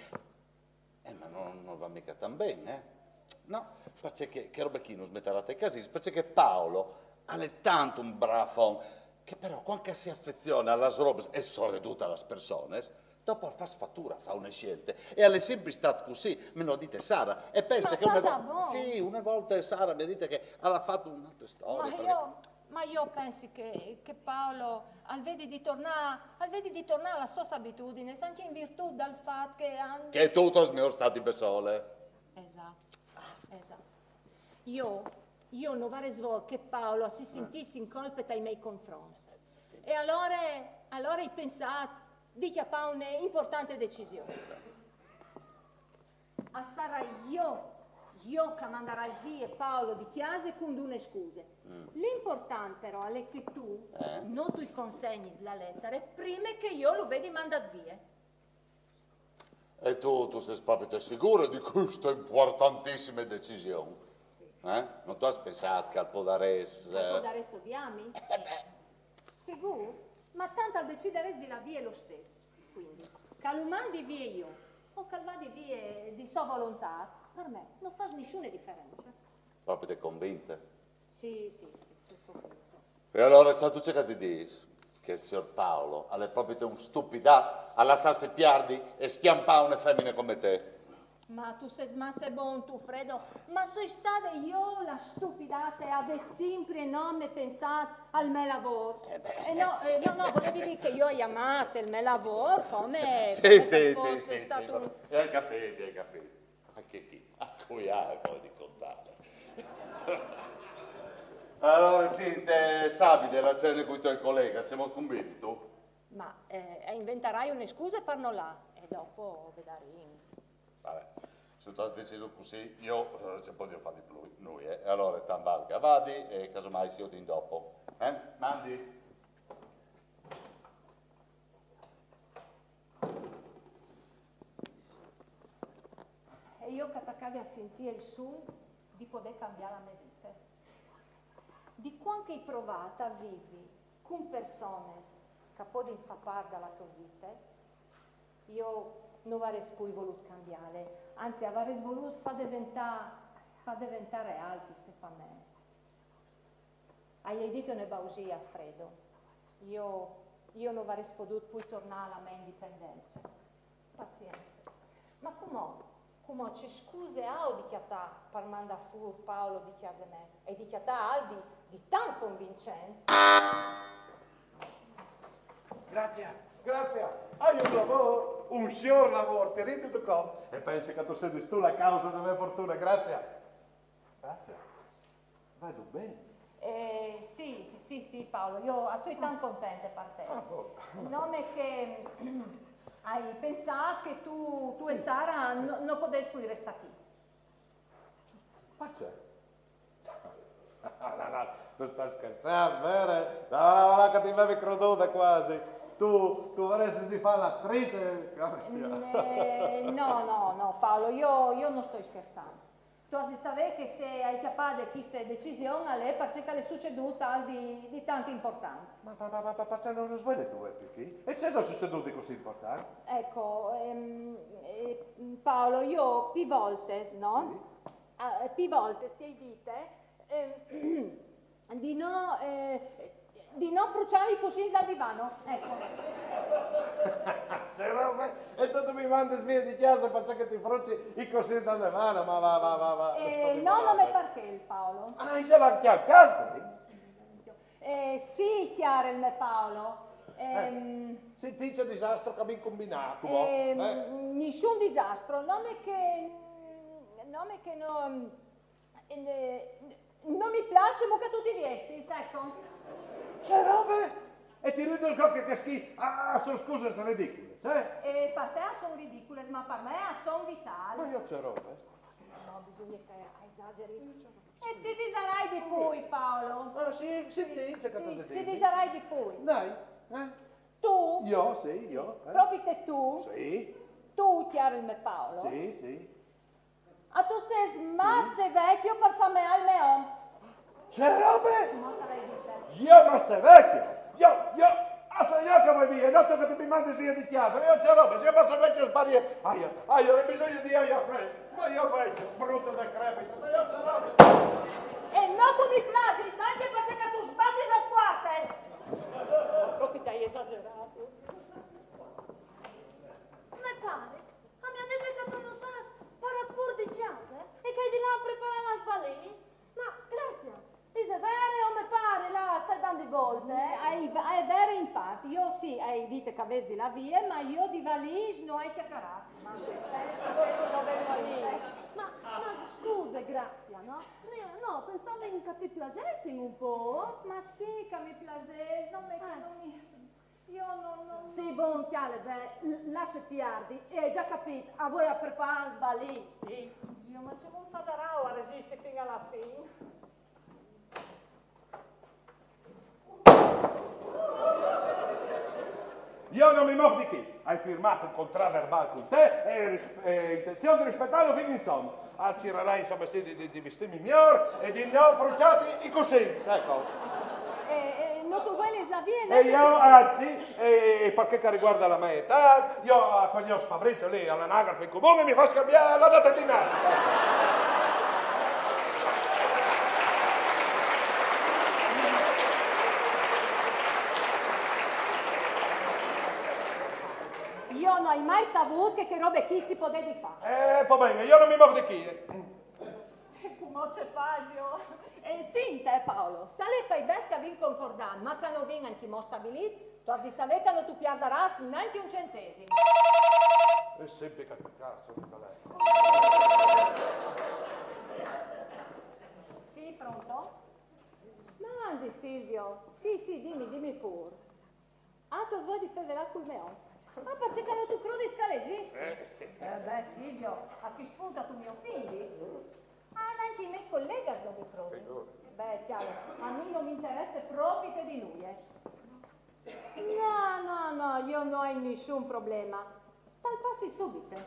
Eh, ma no, no va mica tant ben, eh? No, parcè che, chê robe chi nus metarà tai casîs, parcè che Paolo al è tant un brâf om, che però cuant che si afezione a las robes e soredut a las persones, dopo al fâs fature a fâ une sielte. E al è simpri stât cussì, me lu à dite Sara, e pense Ma che une par bon? Sì, une volte Sara mi à dite che al à fat une altre storie. Ma Parcè jo, ma jo o pensi che, che Paolo al vedi di tornâ, al vedi di tornâ a las sôs abitudines, ancje in virtût dal fat che a 'nt... Che tu tu âs miôr stâ di bessole. Esat, esat. Jo, jo no varès vût che Paolo si sintìs in colpe tai miei confronts. E alore, alore o ai pensât di cjapâ une impuartante decision. A sarai jo, jo che a mandarai vie Paolo di cjase cuntune scuse. L'impuartant però al è che tu no tu i consegnis la letare prime che jo lu vedi mandât vie. E tu, tu sês propite sigure di custe impuartantissime decision? Eh? No tu âs pensât che al podarès... Al podarès odiâmi? Sigûr, ma tant al decidarès di lâ vie lo stes. Cuindi, che lu mandi vie jo, o che al vadi vie di sô volontât, par me no fâs nissune diference. Propite convinte? Sì, sì, sì, soi convinta. E alore, sâstu ce che ti dîs? Che il siôr Paolo al è propite un stupidat a lassâsi piardi e scjampâ une femine come te. Ma tu sês masse bon tu, Fredo, ma soi stade jo la stupidate a vê simpri e nome pensât al me lavôr. Eh no, eh, no, no, volevi dî che jo o ai amât il me lavôr come, come se al fos stât un... Ai capît, ai capît. Ancje chi, a cui â e voie di contâle? Alore, sint, sabide la cene cui toi colegas, sêmo convints? Ma eh, o inventarai une scuse par no lâ, e dopo o vedarìn. Vabè, se tu âs decidût cussì, jo, eh, ce podio fâ di plui? Nuie, eh. E alore tant vâl che o vadi e casomai si viodìn dopo. Eh? Mandi. E jo che o tacavi a sintî il sun di podê cambiâ la mê vite. Di cuant che o ai provât a vivi cun persones che a podin fâ part de tô vite, jo no varès plui volût cambiâle, anzit, o varès volût fâ deventâ, fâ deventâ reâl cheste famee. O ai dite une bausie a Fredo. Jo, jo no varès podût plui tornâ a lâ mê indipendence. Pazience. Ma cumò, cumò ce scuse aio di cjatâ par mandâ fûr Paolo di cjase mê e di cjatâ alc di, di tant convincent? Grazie, grazie. Aio un lavôr, un siôr lavôr, ti rinditi cont? E pensi che tu sedis tu la cause de mê fortune, grazie. Grazie. Va ben? Eh, sì, sì, sì, Paolo, jo o soi tant contente par te. Ah, bon. Nome che o ai pensât che tu, tu e Sara no, no podês plui restâ chi. Parcè? No, no, no, tu stâs scherçant, vêr? No, no, no, che ti vevi crodude cuasi. Tu, tu varessis di fâ l'atrice, come si ciama? Eh, no, no, no, Paolo, jo, jo no stoi scherçant. Tu âs di savê che se o ai cjapade cheste decision al è parcè che al è sucedût alc di, di tant impuartant. Ma, ma, ma, ma, ma parcè no nus vês dite plui chi? E ce isal sucedût di cussì impuartant? Eco, ehm, eh, Paolo, jo pi voltes, no? Sì. Ah, pi voltes ti ai dite, ehm, di no, eh, di no fruciâ i cussins dal divan. Eco. Ce robe? E tu, tu mi mandis vie di cjase parcè che ti fruci i cussins dal divan? Ma va, va, va, va. Eh, no, nome par chel, Paolo. Ah, isal ancje al cjalt? Eh, sì, cjale il me Paolo. Ehm, Sintît ce disastro che o vin combinât, cumò, ehm, eh? Nissun disastro, nome che, nome che no, eh, No mi plâs cemût che tu ti viestis, eco. Ce robe! E ti ridu il cor che caschi, a, a son scusis ridiculis, eh? E par te a son ridiculis, ma par me a son vitâls. Ma jo ce robe? No, bisugne che a esageri. E ti disarai di plui, Paolo. Ah, sì? Sintî, ce che tu dîs? Ti disarai di plui. Dai, eh? Tu? Jo, sì, jo, eh? Propit tu? Sì. Tu, cjâr il me Paolo? Sì, sì. A tu sês masse vecjo par sameâ il me om. Ce robe? Jo masse vecjo? Jo, jo, a soi jo che o voi vie, no tu che tu mi mandis vie di cjase, jo ce robe, jo masse vecjo sbarie. Aio, aio, o ai bisugne di aia fresch. Ma jo vecjo, bruto, decrepito, ma jo ce robe? E no tu mi plasis, ancje parcè che tu sbatis lis puartis. Propit tu âs esagerât. Me pare, a mi àn dit che tu no sâs parâ fûr di cjase e che o ai di lâ a preparâ lis valiis. Ma, Grazia, ise vere o me pare là al sta dant di volte, eh? Al è, al è vêr in part, jo sì, o ai dit che o vês di lâ vie, ma jo di valiis no ai cjacarât. Ma penso che no vês valiis. Ma, ma scuse, Grazia, no? No, no, o pensavin che ti plasessin un pôc. Ma sì che mi plasês, no, ma che no mi... Jo no, no... Sì, bon, cjale, ve, l-, lasse piardi, o ai za capît, o voi a preparâ lis valiis, sì. Jo, ma cemût o fasarà a resisti fin a la fin? Jo no mi môf di chi, o ai firmât un contrat verbâl cun te e ris-, e o ai intenzion di rispietâlu fin in sont. O cirarai, insome, sì, di, di, di vistîmi miôr e di no fruçâti i cussins, eco. E, e no tu vuelis lâ vie, no? E jo, anzit, e, e par ce che al riguarde la mê etât, jo o cognòs Fabrizio li, a la anagrafe in comun, e mi fâs cambiâ la date di nassite. Jo no ai mai savût che chê robe chi si podedi fâ. Eh, po ben, jo no mi môf di chi, eh. E cumò ce fasio? Eh, sint, eh, Paolo, se al è pai bêçs che o vin concordât, ma che no o vin ancjemò stabilît, tu âs di savê che no tu piardarâs nancje un centesim. E senti che cazzo di telefono. Sì, pronto? Mandi, Silvio. Sì, sì, dimi, dimi pûr. Ah, tu âs voie di fevelâ cul me om. Ah, parcè che no tu crodis che al esist? Eh. Eh, beh, Silvio, a chest pont tu mi ofindis. Ah, nancje i miei colegas no mi crodin. Figurati. Beh, cjale, a mi no mi interesse propit di nuie. No, no, no, jo no ai nissun probleme. Tal passi subite.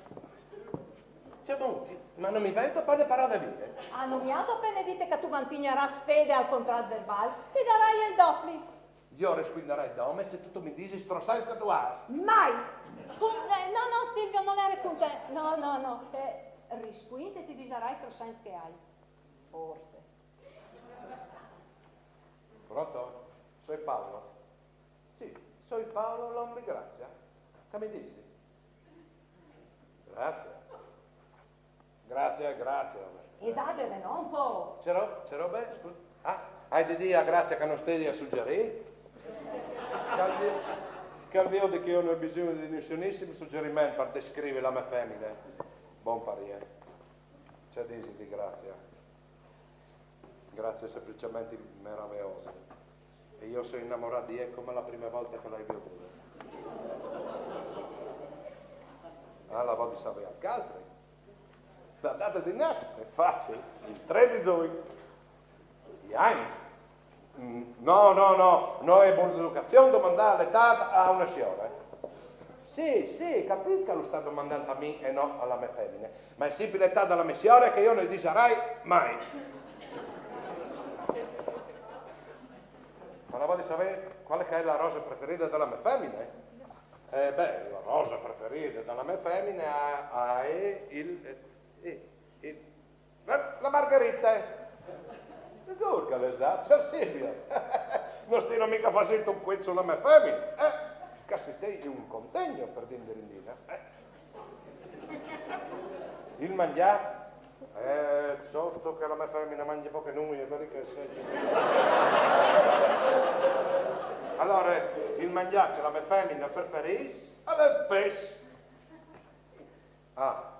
Cemût? Ma no mi vêstu apene parade vie? Ah, no mi âstu apene dite che tu mantignarâs fede al contrat verbâl? Ti darai il dopli. Jo o rispuindarai dome se tu, tu mi disis trops agns che tu âs. Mai! Cun-, eh, no, no, Silvio, nol jere cun te. No, no, no. Eh, rispuint e ti disarai trops agns che o ai. Forsit. Pronto? Soi Paolo. Sì, soi Paolo, l'om di Grazia. Che mi disi? Grazie. Grazie, grazie, vabbè. Esagere, no? Un pôc. Ce ro-, ce robe? Scuse. Ah, o ai di dî a Grazia che no stedi a sugjerî? Che al viodi, che al viodi che jo no ai bisugne di nissunissim sugjeriment par descrivi la mê femine. Bon par jê. Ce disi di Grazia? Grazia, semplicementri meraveose. E jo o soi inamorât di jê come la prime volte che le ai viodude. Ah, la vodi savê ancje altri? La date di nassite? Facil, il trê di Zugn. I agns? Mm, no, no, no, no je bun educazion domandâ la etât a une siore. Sì, sì, o ai capît che lu stâs domandant a mi e no a la mê femine. Ma e simpri, la etât de mê siore che jo no i disarai mai. Ma la vodi savê cuale che e je la rose preferide de mê femine? Eh, beh, la rose preferide de mê femine e je il, eh, il, la, la margherite. Sigûr che al è esat, siôr Silvio. No stino mighe fasint un quiz su la mê femine, eh? Che si tei un contegno par dì in dì, eh? Il mangjâ? Eh, sôstu che la mê femine e mangje pôc e nuie, vedi che se... Alore, il mangjâ che la mê femine e preferìs al è il pes. Ah.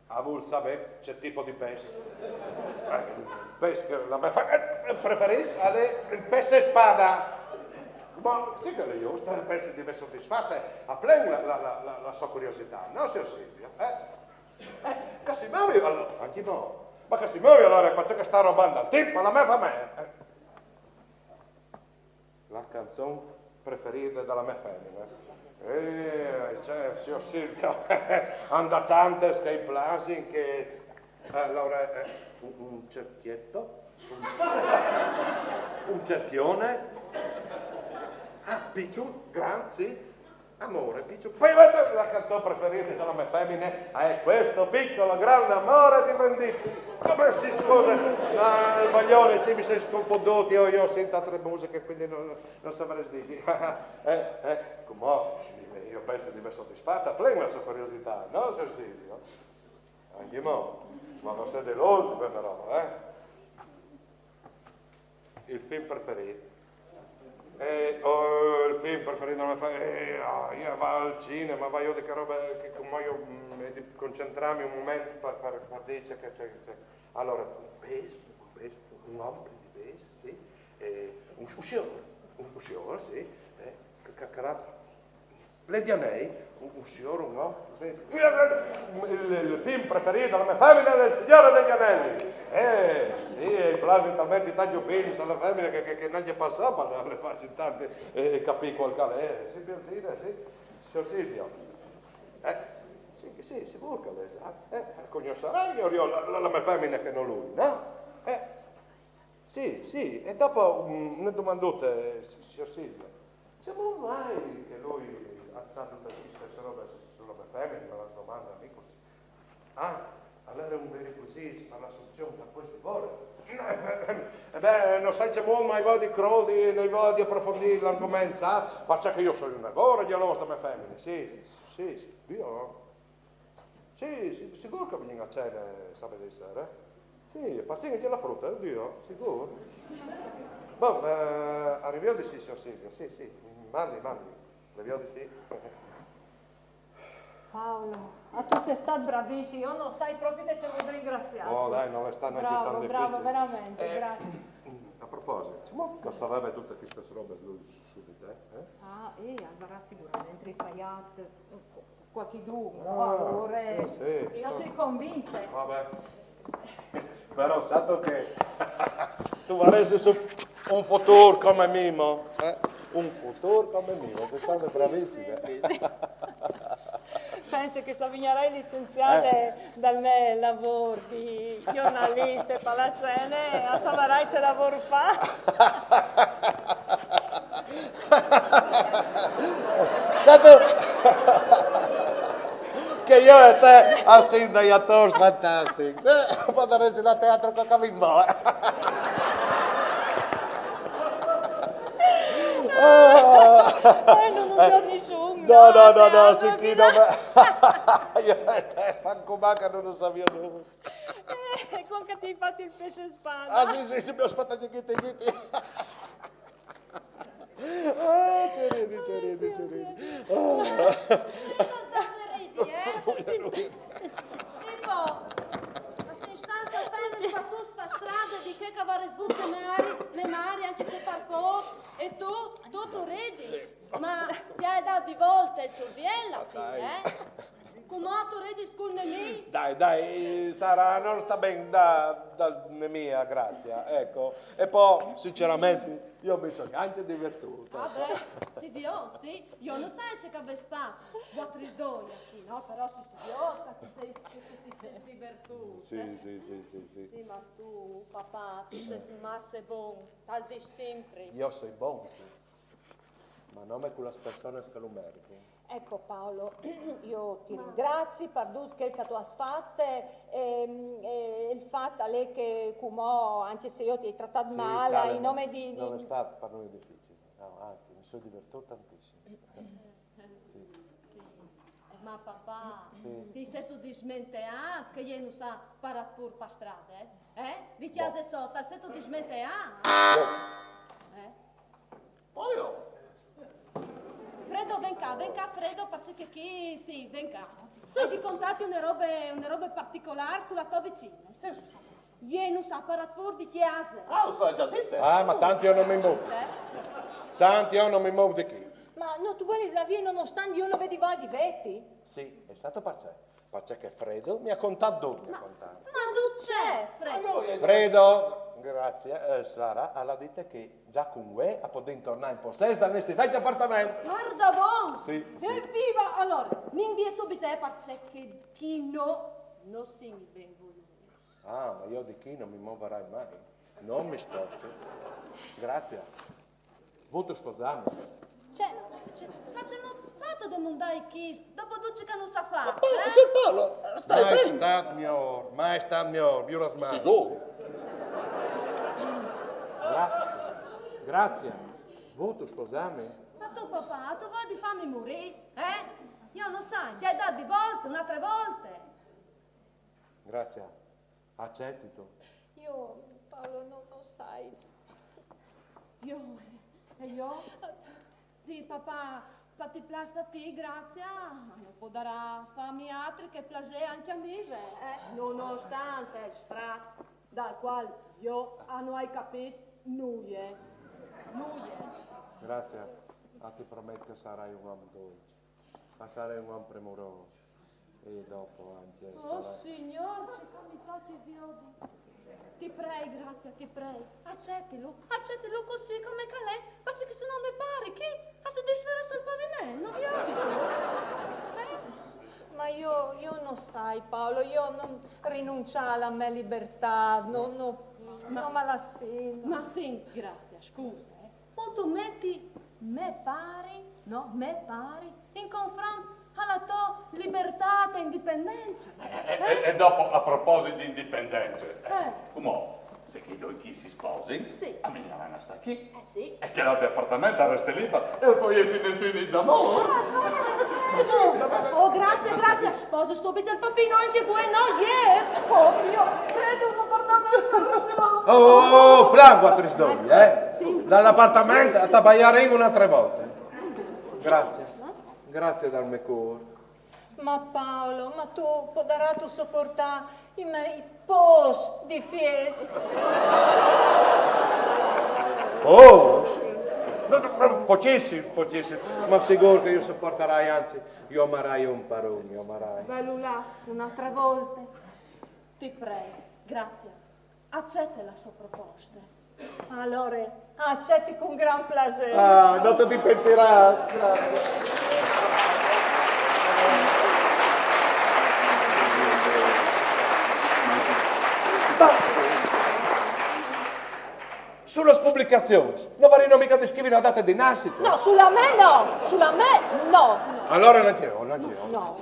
A vûl savê ce tipo di pes? Eh, il pes che la me fa-, eh, preferìs al è il pes spada. Ma sì che al è just, il pes di me sodisfâ, eh, a plen la, la, la, la, la sô curiositât, no, siôr Silvio? Eh? Eh, che si movi, alore, ancjemò. Ma che si movi, alore, parcè che sta robant dal timp, la me fa me. Eh. La canzon preferide de la mê femine. Eh, cioè, siôr Silvio, a 'nd à tantis che i plasin, che, eh, alore, eh, un, un cerchietto, un, un cerchione, ah, piçul, grant, sì, Amore, piçul, poi la canzon preferide de la me femine e je Questo piccolo grande amore di Venditti. Come si scusa? No, il maglione, sì, mi soi sconfondût, jo, jo o sint altre musiche, quindi no, no savarès dî. Eh, eh, cumò, jo o pensi di vê sodisfat a plen la sô curiositât, no, siôr Silvio? Ancjemò, ma no sedi l'ultime, però, eh? Il film preferît. Eh, oh, il film preferît de la me femine, eh, ah, jo o vao al cinema, o vao di chê robe che, che cumò jo, mm, o ai di concentrâmi un moment par, par, par dî ce che, ce, ce. Alore, un bês, un bês, un om plen di bês, sì, eh, un, un siôr, un, un siôr, sì, eh, che, che, che al à plen di anei, un, un siôr, un om, il, il film preferît de la me femine al è Il Signore degli Anelli. Eh, sì, i plasin talment tancj i films a la femine che, che, che nancje pensâ, ma le, le facin tant, eh, capî cuâl che al è, eh, sì, Biancine, sì. Siôr Silvio. Eh, sì, sì, sigûr che le sa. Eh, cognossarà jo, jo, la, la, la me femine che no lui, no? Eh. Sì, sì, e dopo, mm, une domandute, eh, si-, siôr Silvio, cemût mai che lui al sa dutes chestis robis su la me femine, me las domande a mi cussì? Ah, al jere un dai recuisîts par la assunzion dal puest di vore. Eh ben, no sai cemût, ma o ai voie di crodi, o ai voie di aprofondî l'argoment, sa? Parcè che jo o soi une vore, gelôs de me femine, sì, sì, sì, sì, jo. Sì, sì, sigûr che o vignìn a cene sabedi sere. Sì, o partìn ancje la frute, eh, Dio, sigûr. Bon, eh, a riviodisi, siôr Silvio, sì, sì, mandi, mandi, a riviodisi. Paolo, ma tu sês stât bravissim, jo no sai propit ce vûl ringraziâti. Oh, dai, nol è stât nancje tant dificil. Bravo, bravo, verementri, eh, graciis. A proposit, cemût che al saveve dutis chestis robis lui su, su di te, eh? Ah, eh, al varà siguramentri paiât cualchidun, ah, alore, sì, sì, jo o soi convinte. Va ben. Però sâstu che tu varessis un futûr come Mimo, eh? Un futûr come Mimo, sês stade bravissime. Sì, sì. Pense che se vignarai licenziade dal me lavôr di gjornaliste par la cene, a savarai ce lavôr fâ. Sâstu che jo e te a sin dai atôrs fantastics, eh? Podaressin lâ a teatri cun Cavimbo, eh? Eh, no, no, no, no, sì, chi no, jo e te, mancul che no lu savìn nô. Eh, cuant che tu âs fat il pes spada. Ah, sì, sì, tu mi âs fat ancje chei, chei. Ah, ce ridi, ce ridi, ce ridi. Ah. Ridi, eh? Tipo, ma se o stais a pene sbatûts pe strade di chê che a varès vût me mari, me mari, ancje se par pôc, e tu, tu, tu ridis. Ma ti ai dât di volte il cerviel, eh? Cumò tu ridis cul nemî? Dai, dai, Sara, no sta ben da, dal nemî a Grazia, eco. E po, sinceramentri, jo mi soi ancje divertût. Ah, ben, si viôt, sì. Jo no sai ce che o vês fat vualtris doi achì, no? Però si, si viôt che si sês, che ti sês divertût. Sì, sì, sì, sì, sì. Sì, ma tu, papà, tu sês masse bon, tal dîs simpri. Jo o soi bon, sì. Ma nome cu las personas che lu meritin. Eco, Paolo, jo ti ringrazi par dut chel che tu âs fat, e, e il fat al è che cumò, ancje se jo ti ai tratât mâl, in nome di, di... Nol è stât par nuie dificil, no, anzit, mi soi divertût tantissim. Sì. Sì. Ma papà, ti sêstu dismenteât che jê nus à parât fûr pe strade, eh? Di cjase sô, tal sêstu dismenteât? Eh? Fredo, ven ca, ven ca, Fredo, parcè che chi, sì, ven ca. Ai di contâti une robe, une robe particolâr su la tô vicine. Jê no s'à parât fûr di cjase. Ah, us l'à za dite? Ah, ma tant jo no mi mûf. Eh? Tant jo no mi mûf di chi. Ma no tu vuelis lâ vie nonostant jo no vedi voie di vêti? Sì, e sâstu parcè? Parcè che Fredo mi à contât dut, mi à contât. Ma dut ce, Fredo? Fredo, grazie, eh, Sara, al à dite che za cun vuê a podìn tornâ in possès dal nestri vecj apartament. Pardabon! Sì, sì. Eviva! Alore, nìn vie subit, eh, parcè che chi no, no sin i benvolûts. Ah, ma jo di chi no mi movarai mai. No mi sposti. Grazie. Vûstu sposâmi? Ce, ce, ma ce m'âstu fat a domandâ chest, dopo dut ce che nus à fat, Paolo, eh? Signor Paolo, stai Mai ben? Stât miôr, mai stât miôr, viurâs mai. Sigûr? Grazie. Grazie. Vûstu sposâmi? Ma tu, papà, tu vûs di fâmi murî, eh? Jo no sai, ti ai dât di volte, une altre volte. Grazie. Acetistu? Jo, Paolo, no, no sai. Jo, e jo? Sì, papà, se ti plâs a ti, Grazia, no podarà fâmi altri che plasê ancje a mi, ve, eh? Nonostant il sfrat, dal cuâl jo a no ai capît nuie. Nuie. Grazie. Ah, ti promet che o sarai un om dolç. O sarai un om premurôs. E dopo ancje... Oh, Signôr, ce che mi tocje viodi. Ti prei, Grazia, ti prei. Acetilu, acetilu cussì come che al è, parcè che se no me pâr che a se disfâs sul paviment, no viodistu? Eh? Ma jo, jo no sai, Paolo, jo no, rinunciâ a la mê libertât, no, no, no me la sint. Ma sint, Grazia, scuse, eh. Cuant tu metis me pari, no, me pari, in confront a la tô libertât e indipendence. E, e, e dopo, a proposit di indipendence, Eh. cumò, se chei doi chi si sposin, Sì. a mi mi ven a stâ chi. Eh sì. E chel altri apartament al reste libar e o pues jessi nestri nît d'amôr. Oh, Grazia, Grazia, spose subit il papin, ancje vuê no, jê. Oh, jo, Fredo, un apartament. Oh, oh, oh, plan, vualtris doi, eh? Dal apartament o tabajarìn une altre volte. Grazie. Grazie dal me cûr. Ma Paolo, ma tu podarâstu sopuartâ i miei pôcs difiets? Pôcs? No, no, no, pochissim, pochissim. Ma sigûr che jo sopuartarai, anzit, jo o amarai un parun, jo o amarai. Velu là, une altre volte. Ti prei, Grazia, acete la sô proposte. Alore, aceti cun grant plasê. Ah, no ti pentirâs, grazie. Ma su las publicazions no varìno mighe di scrivi la date di nassite? No, su la mê no, su la mê no. Alore nancje jo, nancje jo. No.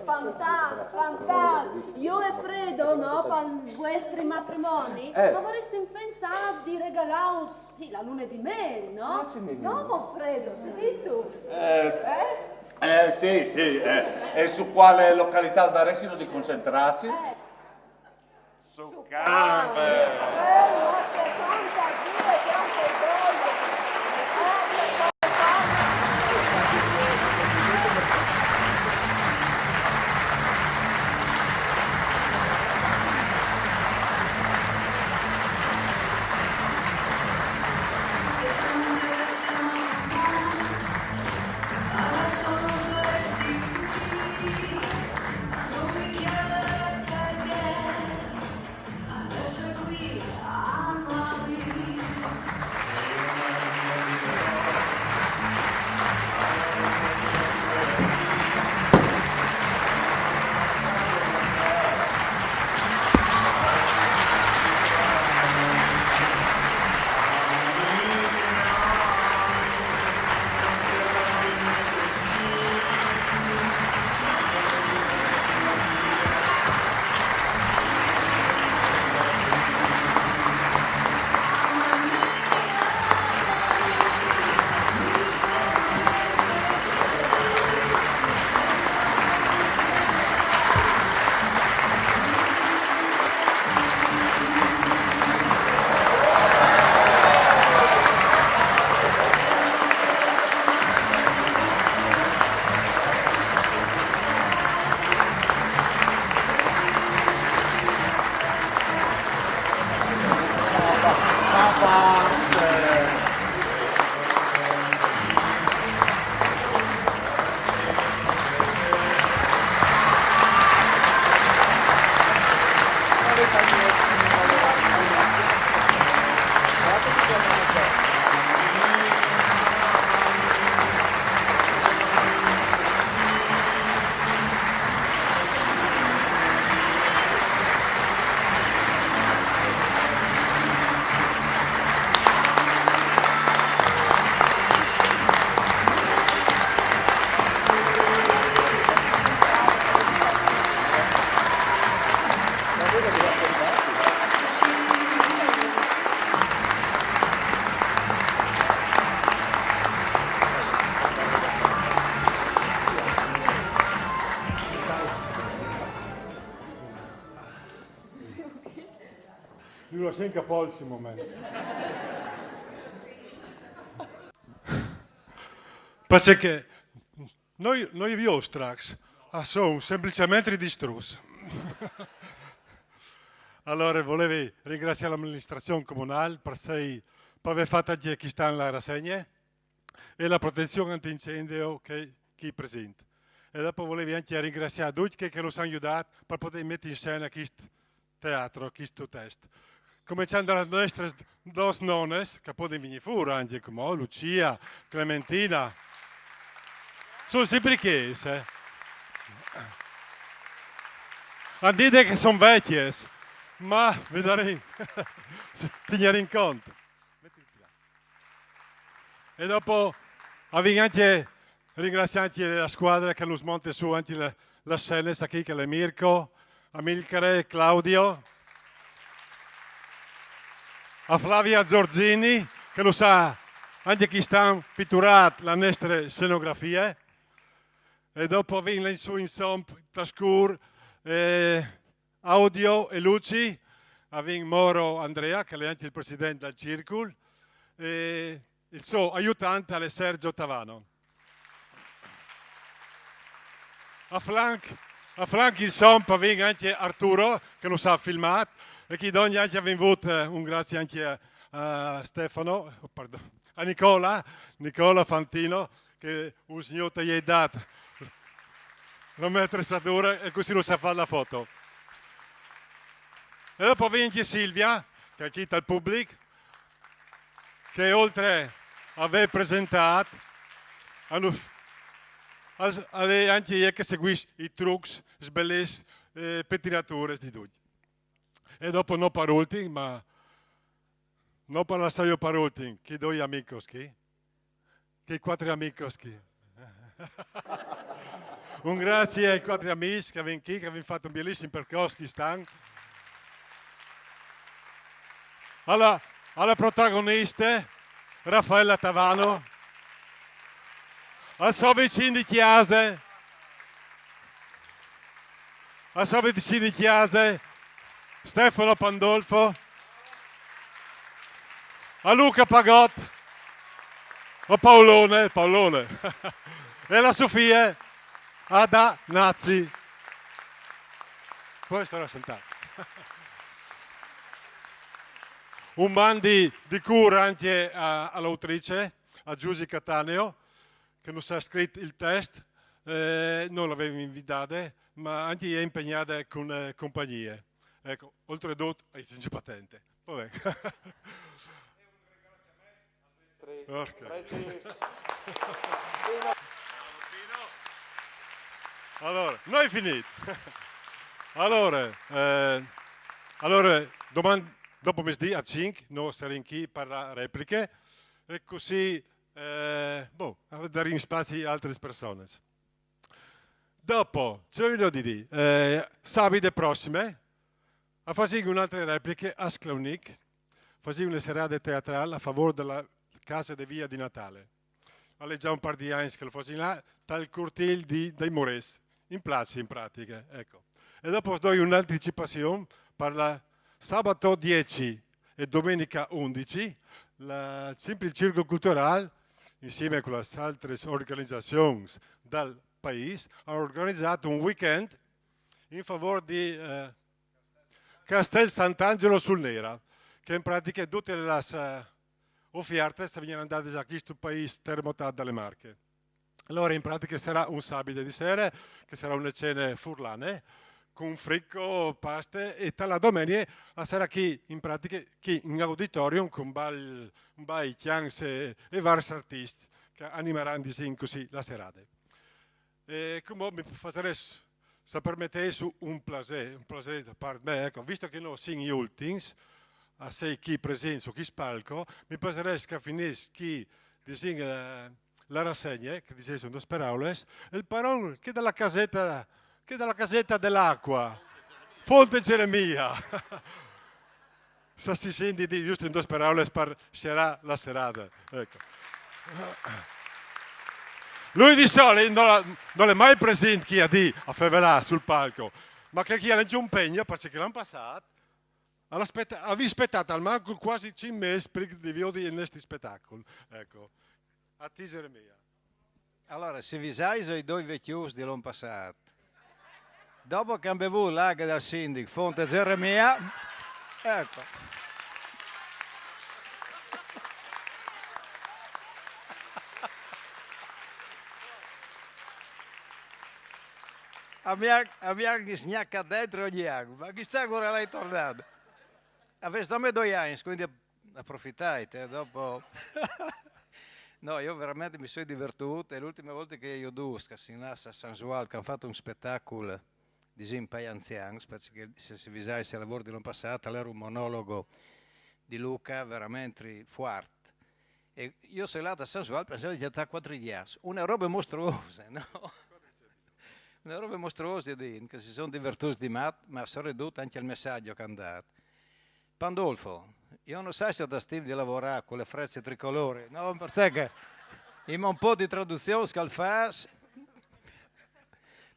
Fantats, fantats. Jo e Fredo, no, pal vuestri matrimoni, Eh. o varessin pensât di regalâus, sì, la lune di mêl, no? Ma ce mi No, mo Fredo, ce dîstu? Eh, eh, sì, sì, eh, e su cuale localitât varessino di concentrâsi? Eh. Su Canve. Lu lassin che pol, sto moment. Parcè che no, no i viostracs a son semplicementri distruts. Alore, volevi ringraziâ l'aministrazion comunâl par sei, par vê fat ancje chest an la rassegne e la protezion antiincendio che, che i presint. E dopo volevi ancje ringraziâ ducj chei che nus àn judât par podê meti in scene chest teatri, chest test. Començant da las nestras dôs nones, che a podin vignî fûr ancje, come Lucia, Clementina. Son simpri chês, eh. A àn dite che a son vecjas, ma viodìn, se tignarìn cont. E dopo a vin ancje ringraziâ ancje la scuadre che nus monte sù ancje la, las scenas chi, che al è Mirko, Amilcare, Claudio, a Flavia Giorgini, che nus à ancje chest an piturât la nestre scenografie. E dopo a vin là in sù, insome, ta scûr, eh, audio e luci, a vin Moro Andrea, che al è ancje il president dal circul, e il so aiutant al è Sergio Tavano. A flanc, a flanc, insome, a vin ancje Arturo, che nus à filmât, e chi dongje ancje a vin vût, eh, un grazie ancje a, a Stefano, oh, pardon, a Nicola, Nicola Fantino, che us gnot a i ai dât la mê atresadure e cussì nus à fat la foto. E dopo a vin ancje Silvia, che al è chi tal public, che oltri a vê presentât, a nus, al, al è ancje jê che a seguìs i trucs sbelets, eh, petinadures di ducj. E dopo, no par ultin, ma no par lassâju par ultin, chei doi amicos chi, chei cuatri amicos chi. Un grazie ai cuatri amîs che a vin chi, che a vin fat un bielissim percors chest an. A la, a la protagoniste, Raffaella Tavano, al so vicin di cjase, al so vicin di cjase, Stefano Pandolfo, a Luca Pagot, a Paolone, Paolone, e la Sofie Adanazzi. Poi starò sentât. Un mandi di cûr ancje a, a l'autrice, a Giusy Cattaneo, che nus à scrit il test, eh, no la vevin invidade, ma ancje jê e je impegnade cun, eh, compagnie. Eco, oltredut, a i tien patente. Va ben. Porca. Alore, no è finît. Alore, eh, alore, doman, dopo misdì a cinc, nô o sarìn chi par la repliche, e cussì, eh, boh, a darìn spazi a altris personis. Dopo, ce vês di dî? Eh, sabide prossime, a fasìn une altre repliche a Sclaunic, fasìn une serade teatrâl a favôr de la case de via di Natale. Al è za un pâr di agns che lu fasìn là, tal curtîl di, dai Murets, in place, in pratiche, eco. E dopo us doi une anticipazion par la sabato dîs e domenica undis, la, simpri il Circul Culturâl, insiemi cu las altris organizazions dal paîs, a àn organizât un weekend in favôr di, eh, Castel Sant'Angelo sul Nera, che in pratiche dutis las, eh, ofiertis a vegnin dadis a chest paîs termotât da le Marche. Alore, in pratiche, al sarà un sabide di sere, che al sarà une cene furlane, cun frico, paste, e ta la domenie a sarà chi, in pratiche, chi in auditorium, cun bal, un bai, cjants e, e vârs artiscj che a animaran, disìn cussì, la serade. E cumò mi fasarès, se o permetês, un plasê, un plasê da part mê, eco, visto che nô o sin i ultins a sei chi presints su chest palco, mi plasarès che a finìs chi, disìn, eh, la rassegne, che o disìn dôs peraulis, il paron, chei da la caseta, chei da la caseta de l'Acua, Fonte Geremia. Se si sint di dî juste in dôs peraulis par sierâ la serade. Eco. Lui di solit nol, nol è mai presint chi a dî, a fevelâ sul palco, ma chel chi al è ancje un pegno, parcè che l'an passât Al aspeta-, avii spetat almancul cuasi cinc mês prima di viodi il nestri spetacul. Ecco. A ti, Geremia. Alora, si visais i doi vecjus di l'on passât, dopo che a àn bevût la aghe dal sindic, fonte Geremia, ecco. A mi àn, a mi àn sgnacât dentri ogni an, ma chist an alore al è tornât. Avês dome doi agns, cuindi aprofitait, eh, dopo. No, jo verementri mi soi divertût, e la ultime volte che jo o ai viodûts, che a sin lâts a San Zualp, che a àn fat un spetacul, disìn, pai anzians, parcè che se si visais il lavôr di l'on passât, al jere un monologo di Luca verementri fuart. E jo o soi lât a San Zualp, o pensavi di cjatâ cuatri gjats, une robe mostruose, no? Une robe mostruose, di int che si son divertûts di mat, ma soredut ancje il messaç che a àn dât. Pandolfo, jo no sai se tu âs timp di lavorâ cu la frece tricolore, no? Parcè che i mon pôc di traduzions che al fâs,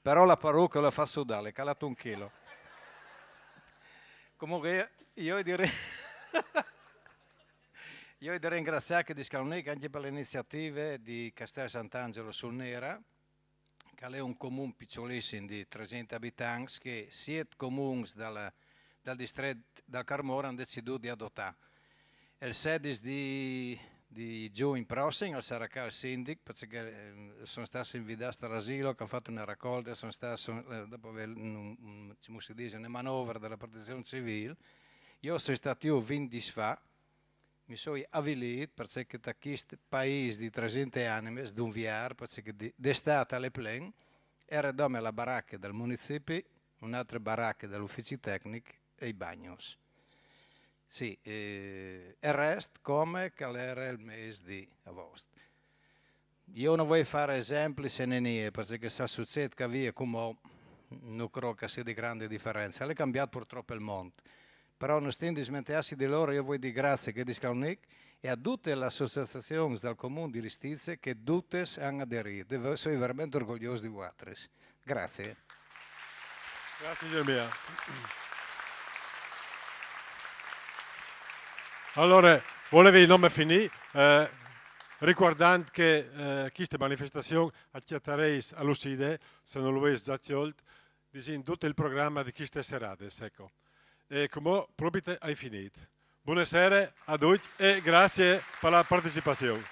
però la paruche le fâs sudâ, al è calât un chilo. Comunque, jo, jo o ai di ri-, jo o ai di ringraziâ chei di Scalonic ancje par la iniziative di Castel Sant'Angelo sul Nera, che al è un comun piçulissim di tresinte abitants che siet comuns dal, dal distret dal Cjarmôr a àn decidût di adotâ. E il sedis di, di Jugn prossim al sarà ca il sindic, parcè che, eh, a son stâts invidâts tal asilo, che a àn fat une racolte, a son stâts, a son, eh, dopo vê un, un, come si dîs, une manovre de Protezion Civîl. Jo o soi stât jù vint dîs fa, mi soi avilît, parcè che ta chist paîs di tresinte animis, d'un viâr, parcè che di, d'Estât al è plen, e jere dome la barache dal municipi, une altre barache dal ufici tecnic e i bagnos. Sì, eh, e il rest come che al jere il mês di Avost. Jo no vuei fâ esemplis e nie, parcè che se al sucêt ca vie cumò, no crôt che a sedi grande diference. Al è cambiât purtrop il mont. Però no stin dismenteâsi di lôr, jo o vuei dî graciis a chei di Scalonic e a dutis lis associazions dal comun di Listize che dutis a àn aderît. E o soi verementri orgogliôs di vualtris. Graciis. Graciis, Geremia. Alore, o volevi nome finî, eh, ricuardant che, eh, cheste manifestazion a cjatarês a Lucide, se no lu vês za cjolt, disìn, dut il programe di chestis seradis, ecco. E cumò propit o ai finît. Buine sere a ducj e graciis par la partecipazion.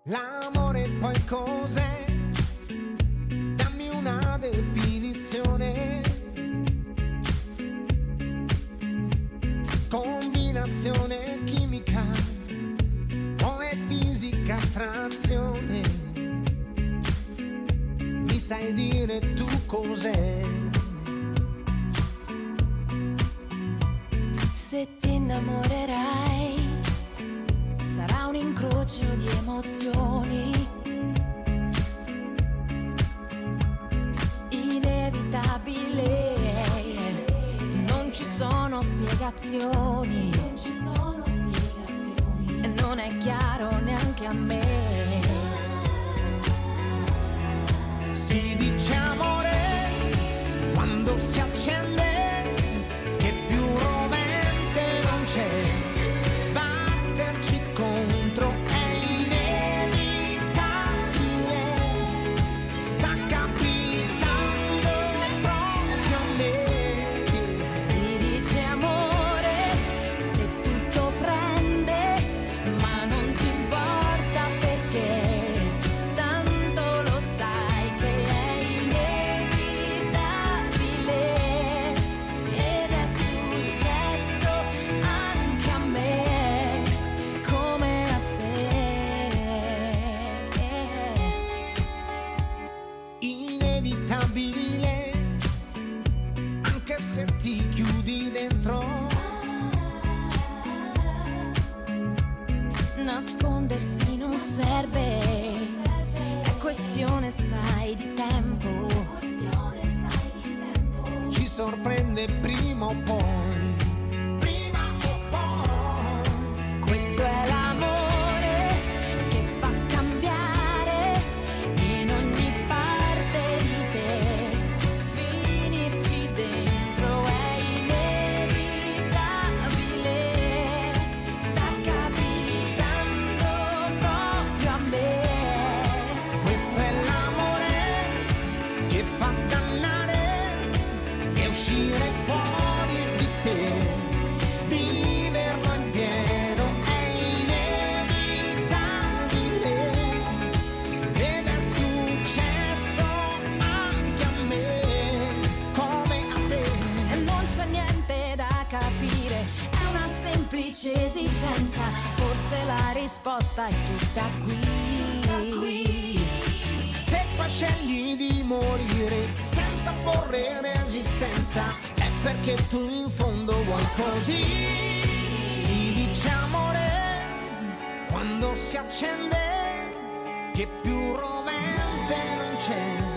L'amore poi cos'è? Dammi una definizione. Combinazione chimica, o è fisica attrazione. Mi sai dire tu cos'è? Se ti innamorerai, sarà un incrocio di emozioni. Inevitabile, non ci sono spiegazioni. Non è chiaro neanche a me. Si dice amore quando si accende, che più rovente non c'è. Sbatterci contro è inevitabile. Sta capitando proprio a me. Si dice amore se tutto prende, ma non ti importa perché tanto lo sai che è inevitabile. Ed è successo anche a me, come a te. Inevitabile, anche se ti chiudi dentro. Nascondersi non serve, è questione, sai, di tempo. Ci sorprende prima o poi. Prima o poi. Questo è l'amore, Esigenza, forse la risposta è tutta qui. Se poi scegli di morire senza porre resistenza, è perché tu in fondo vuoi così. Si dice amore quando si accende, che più rovente non c'è.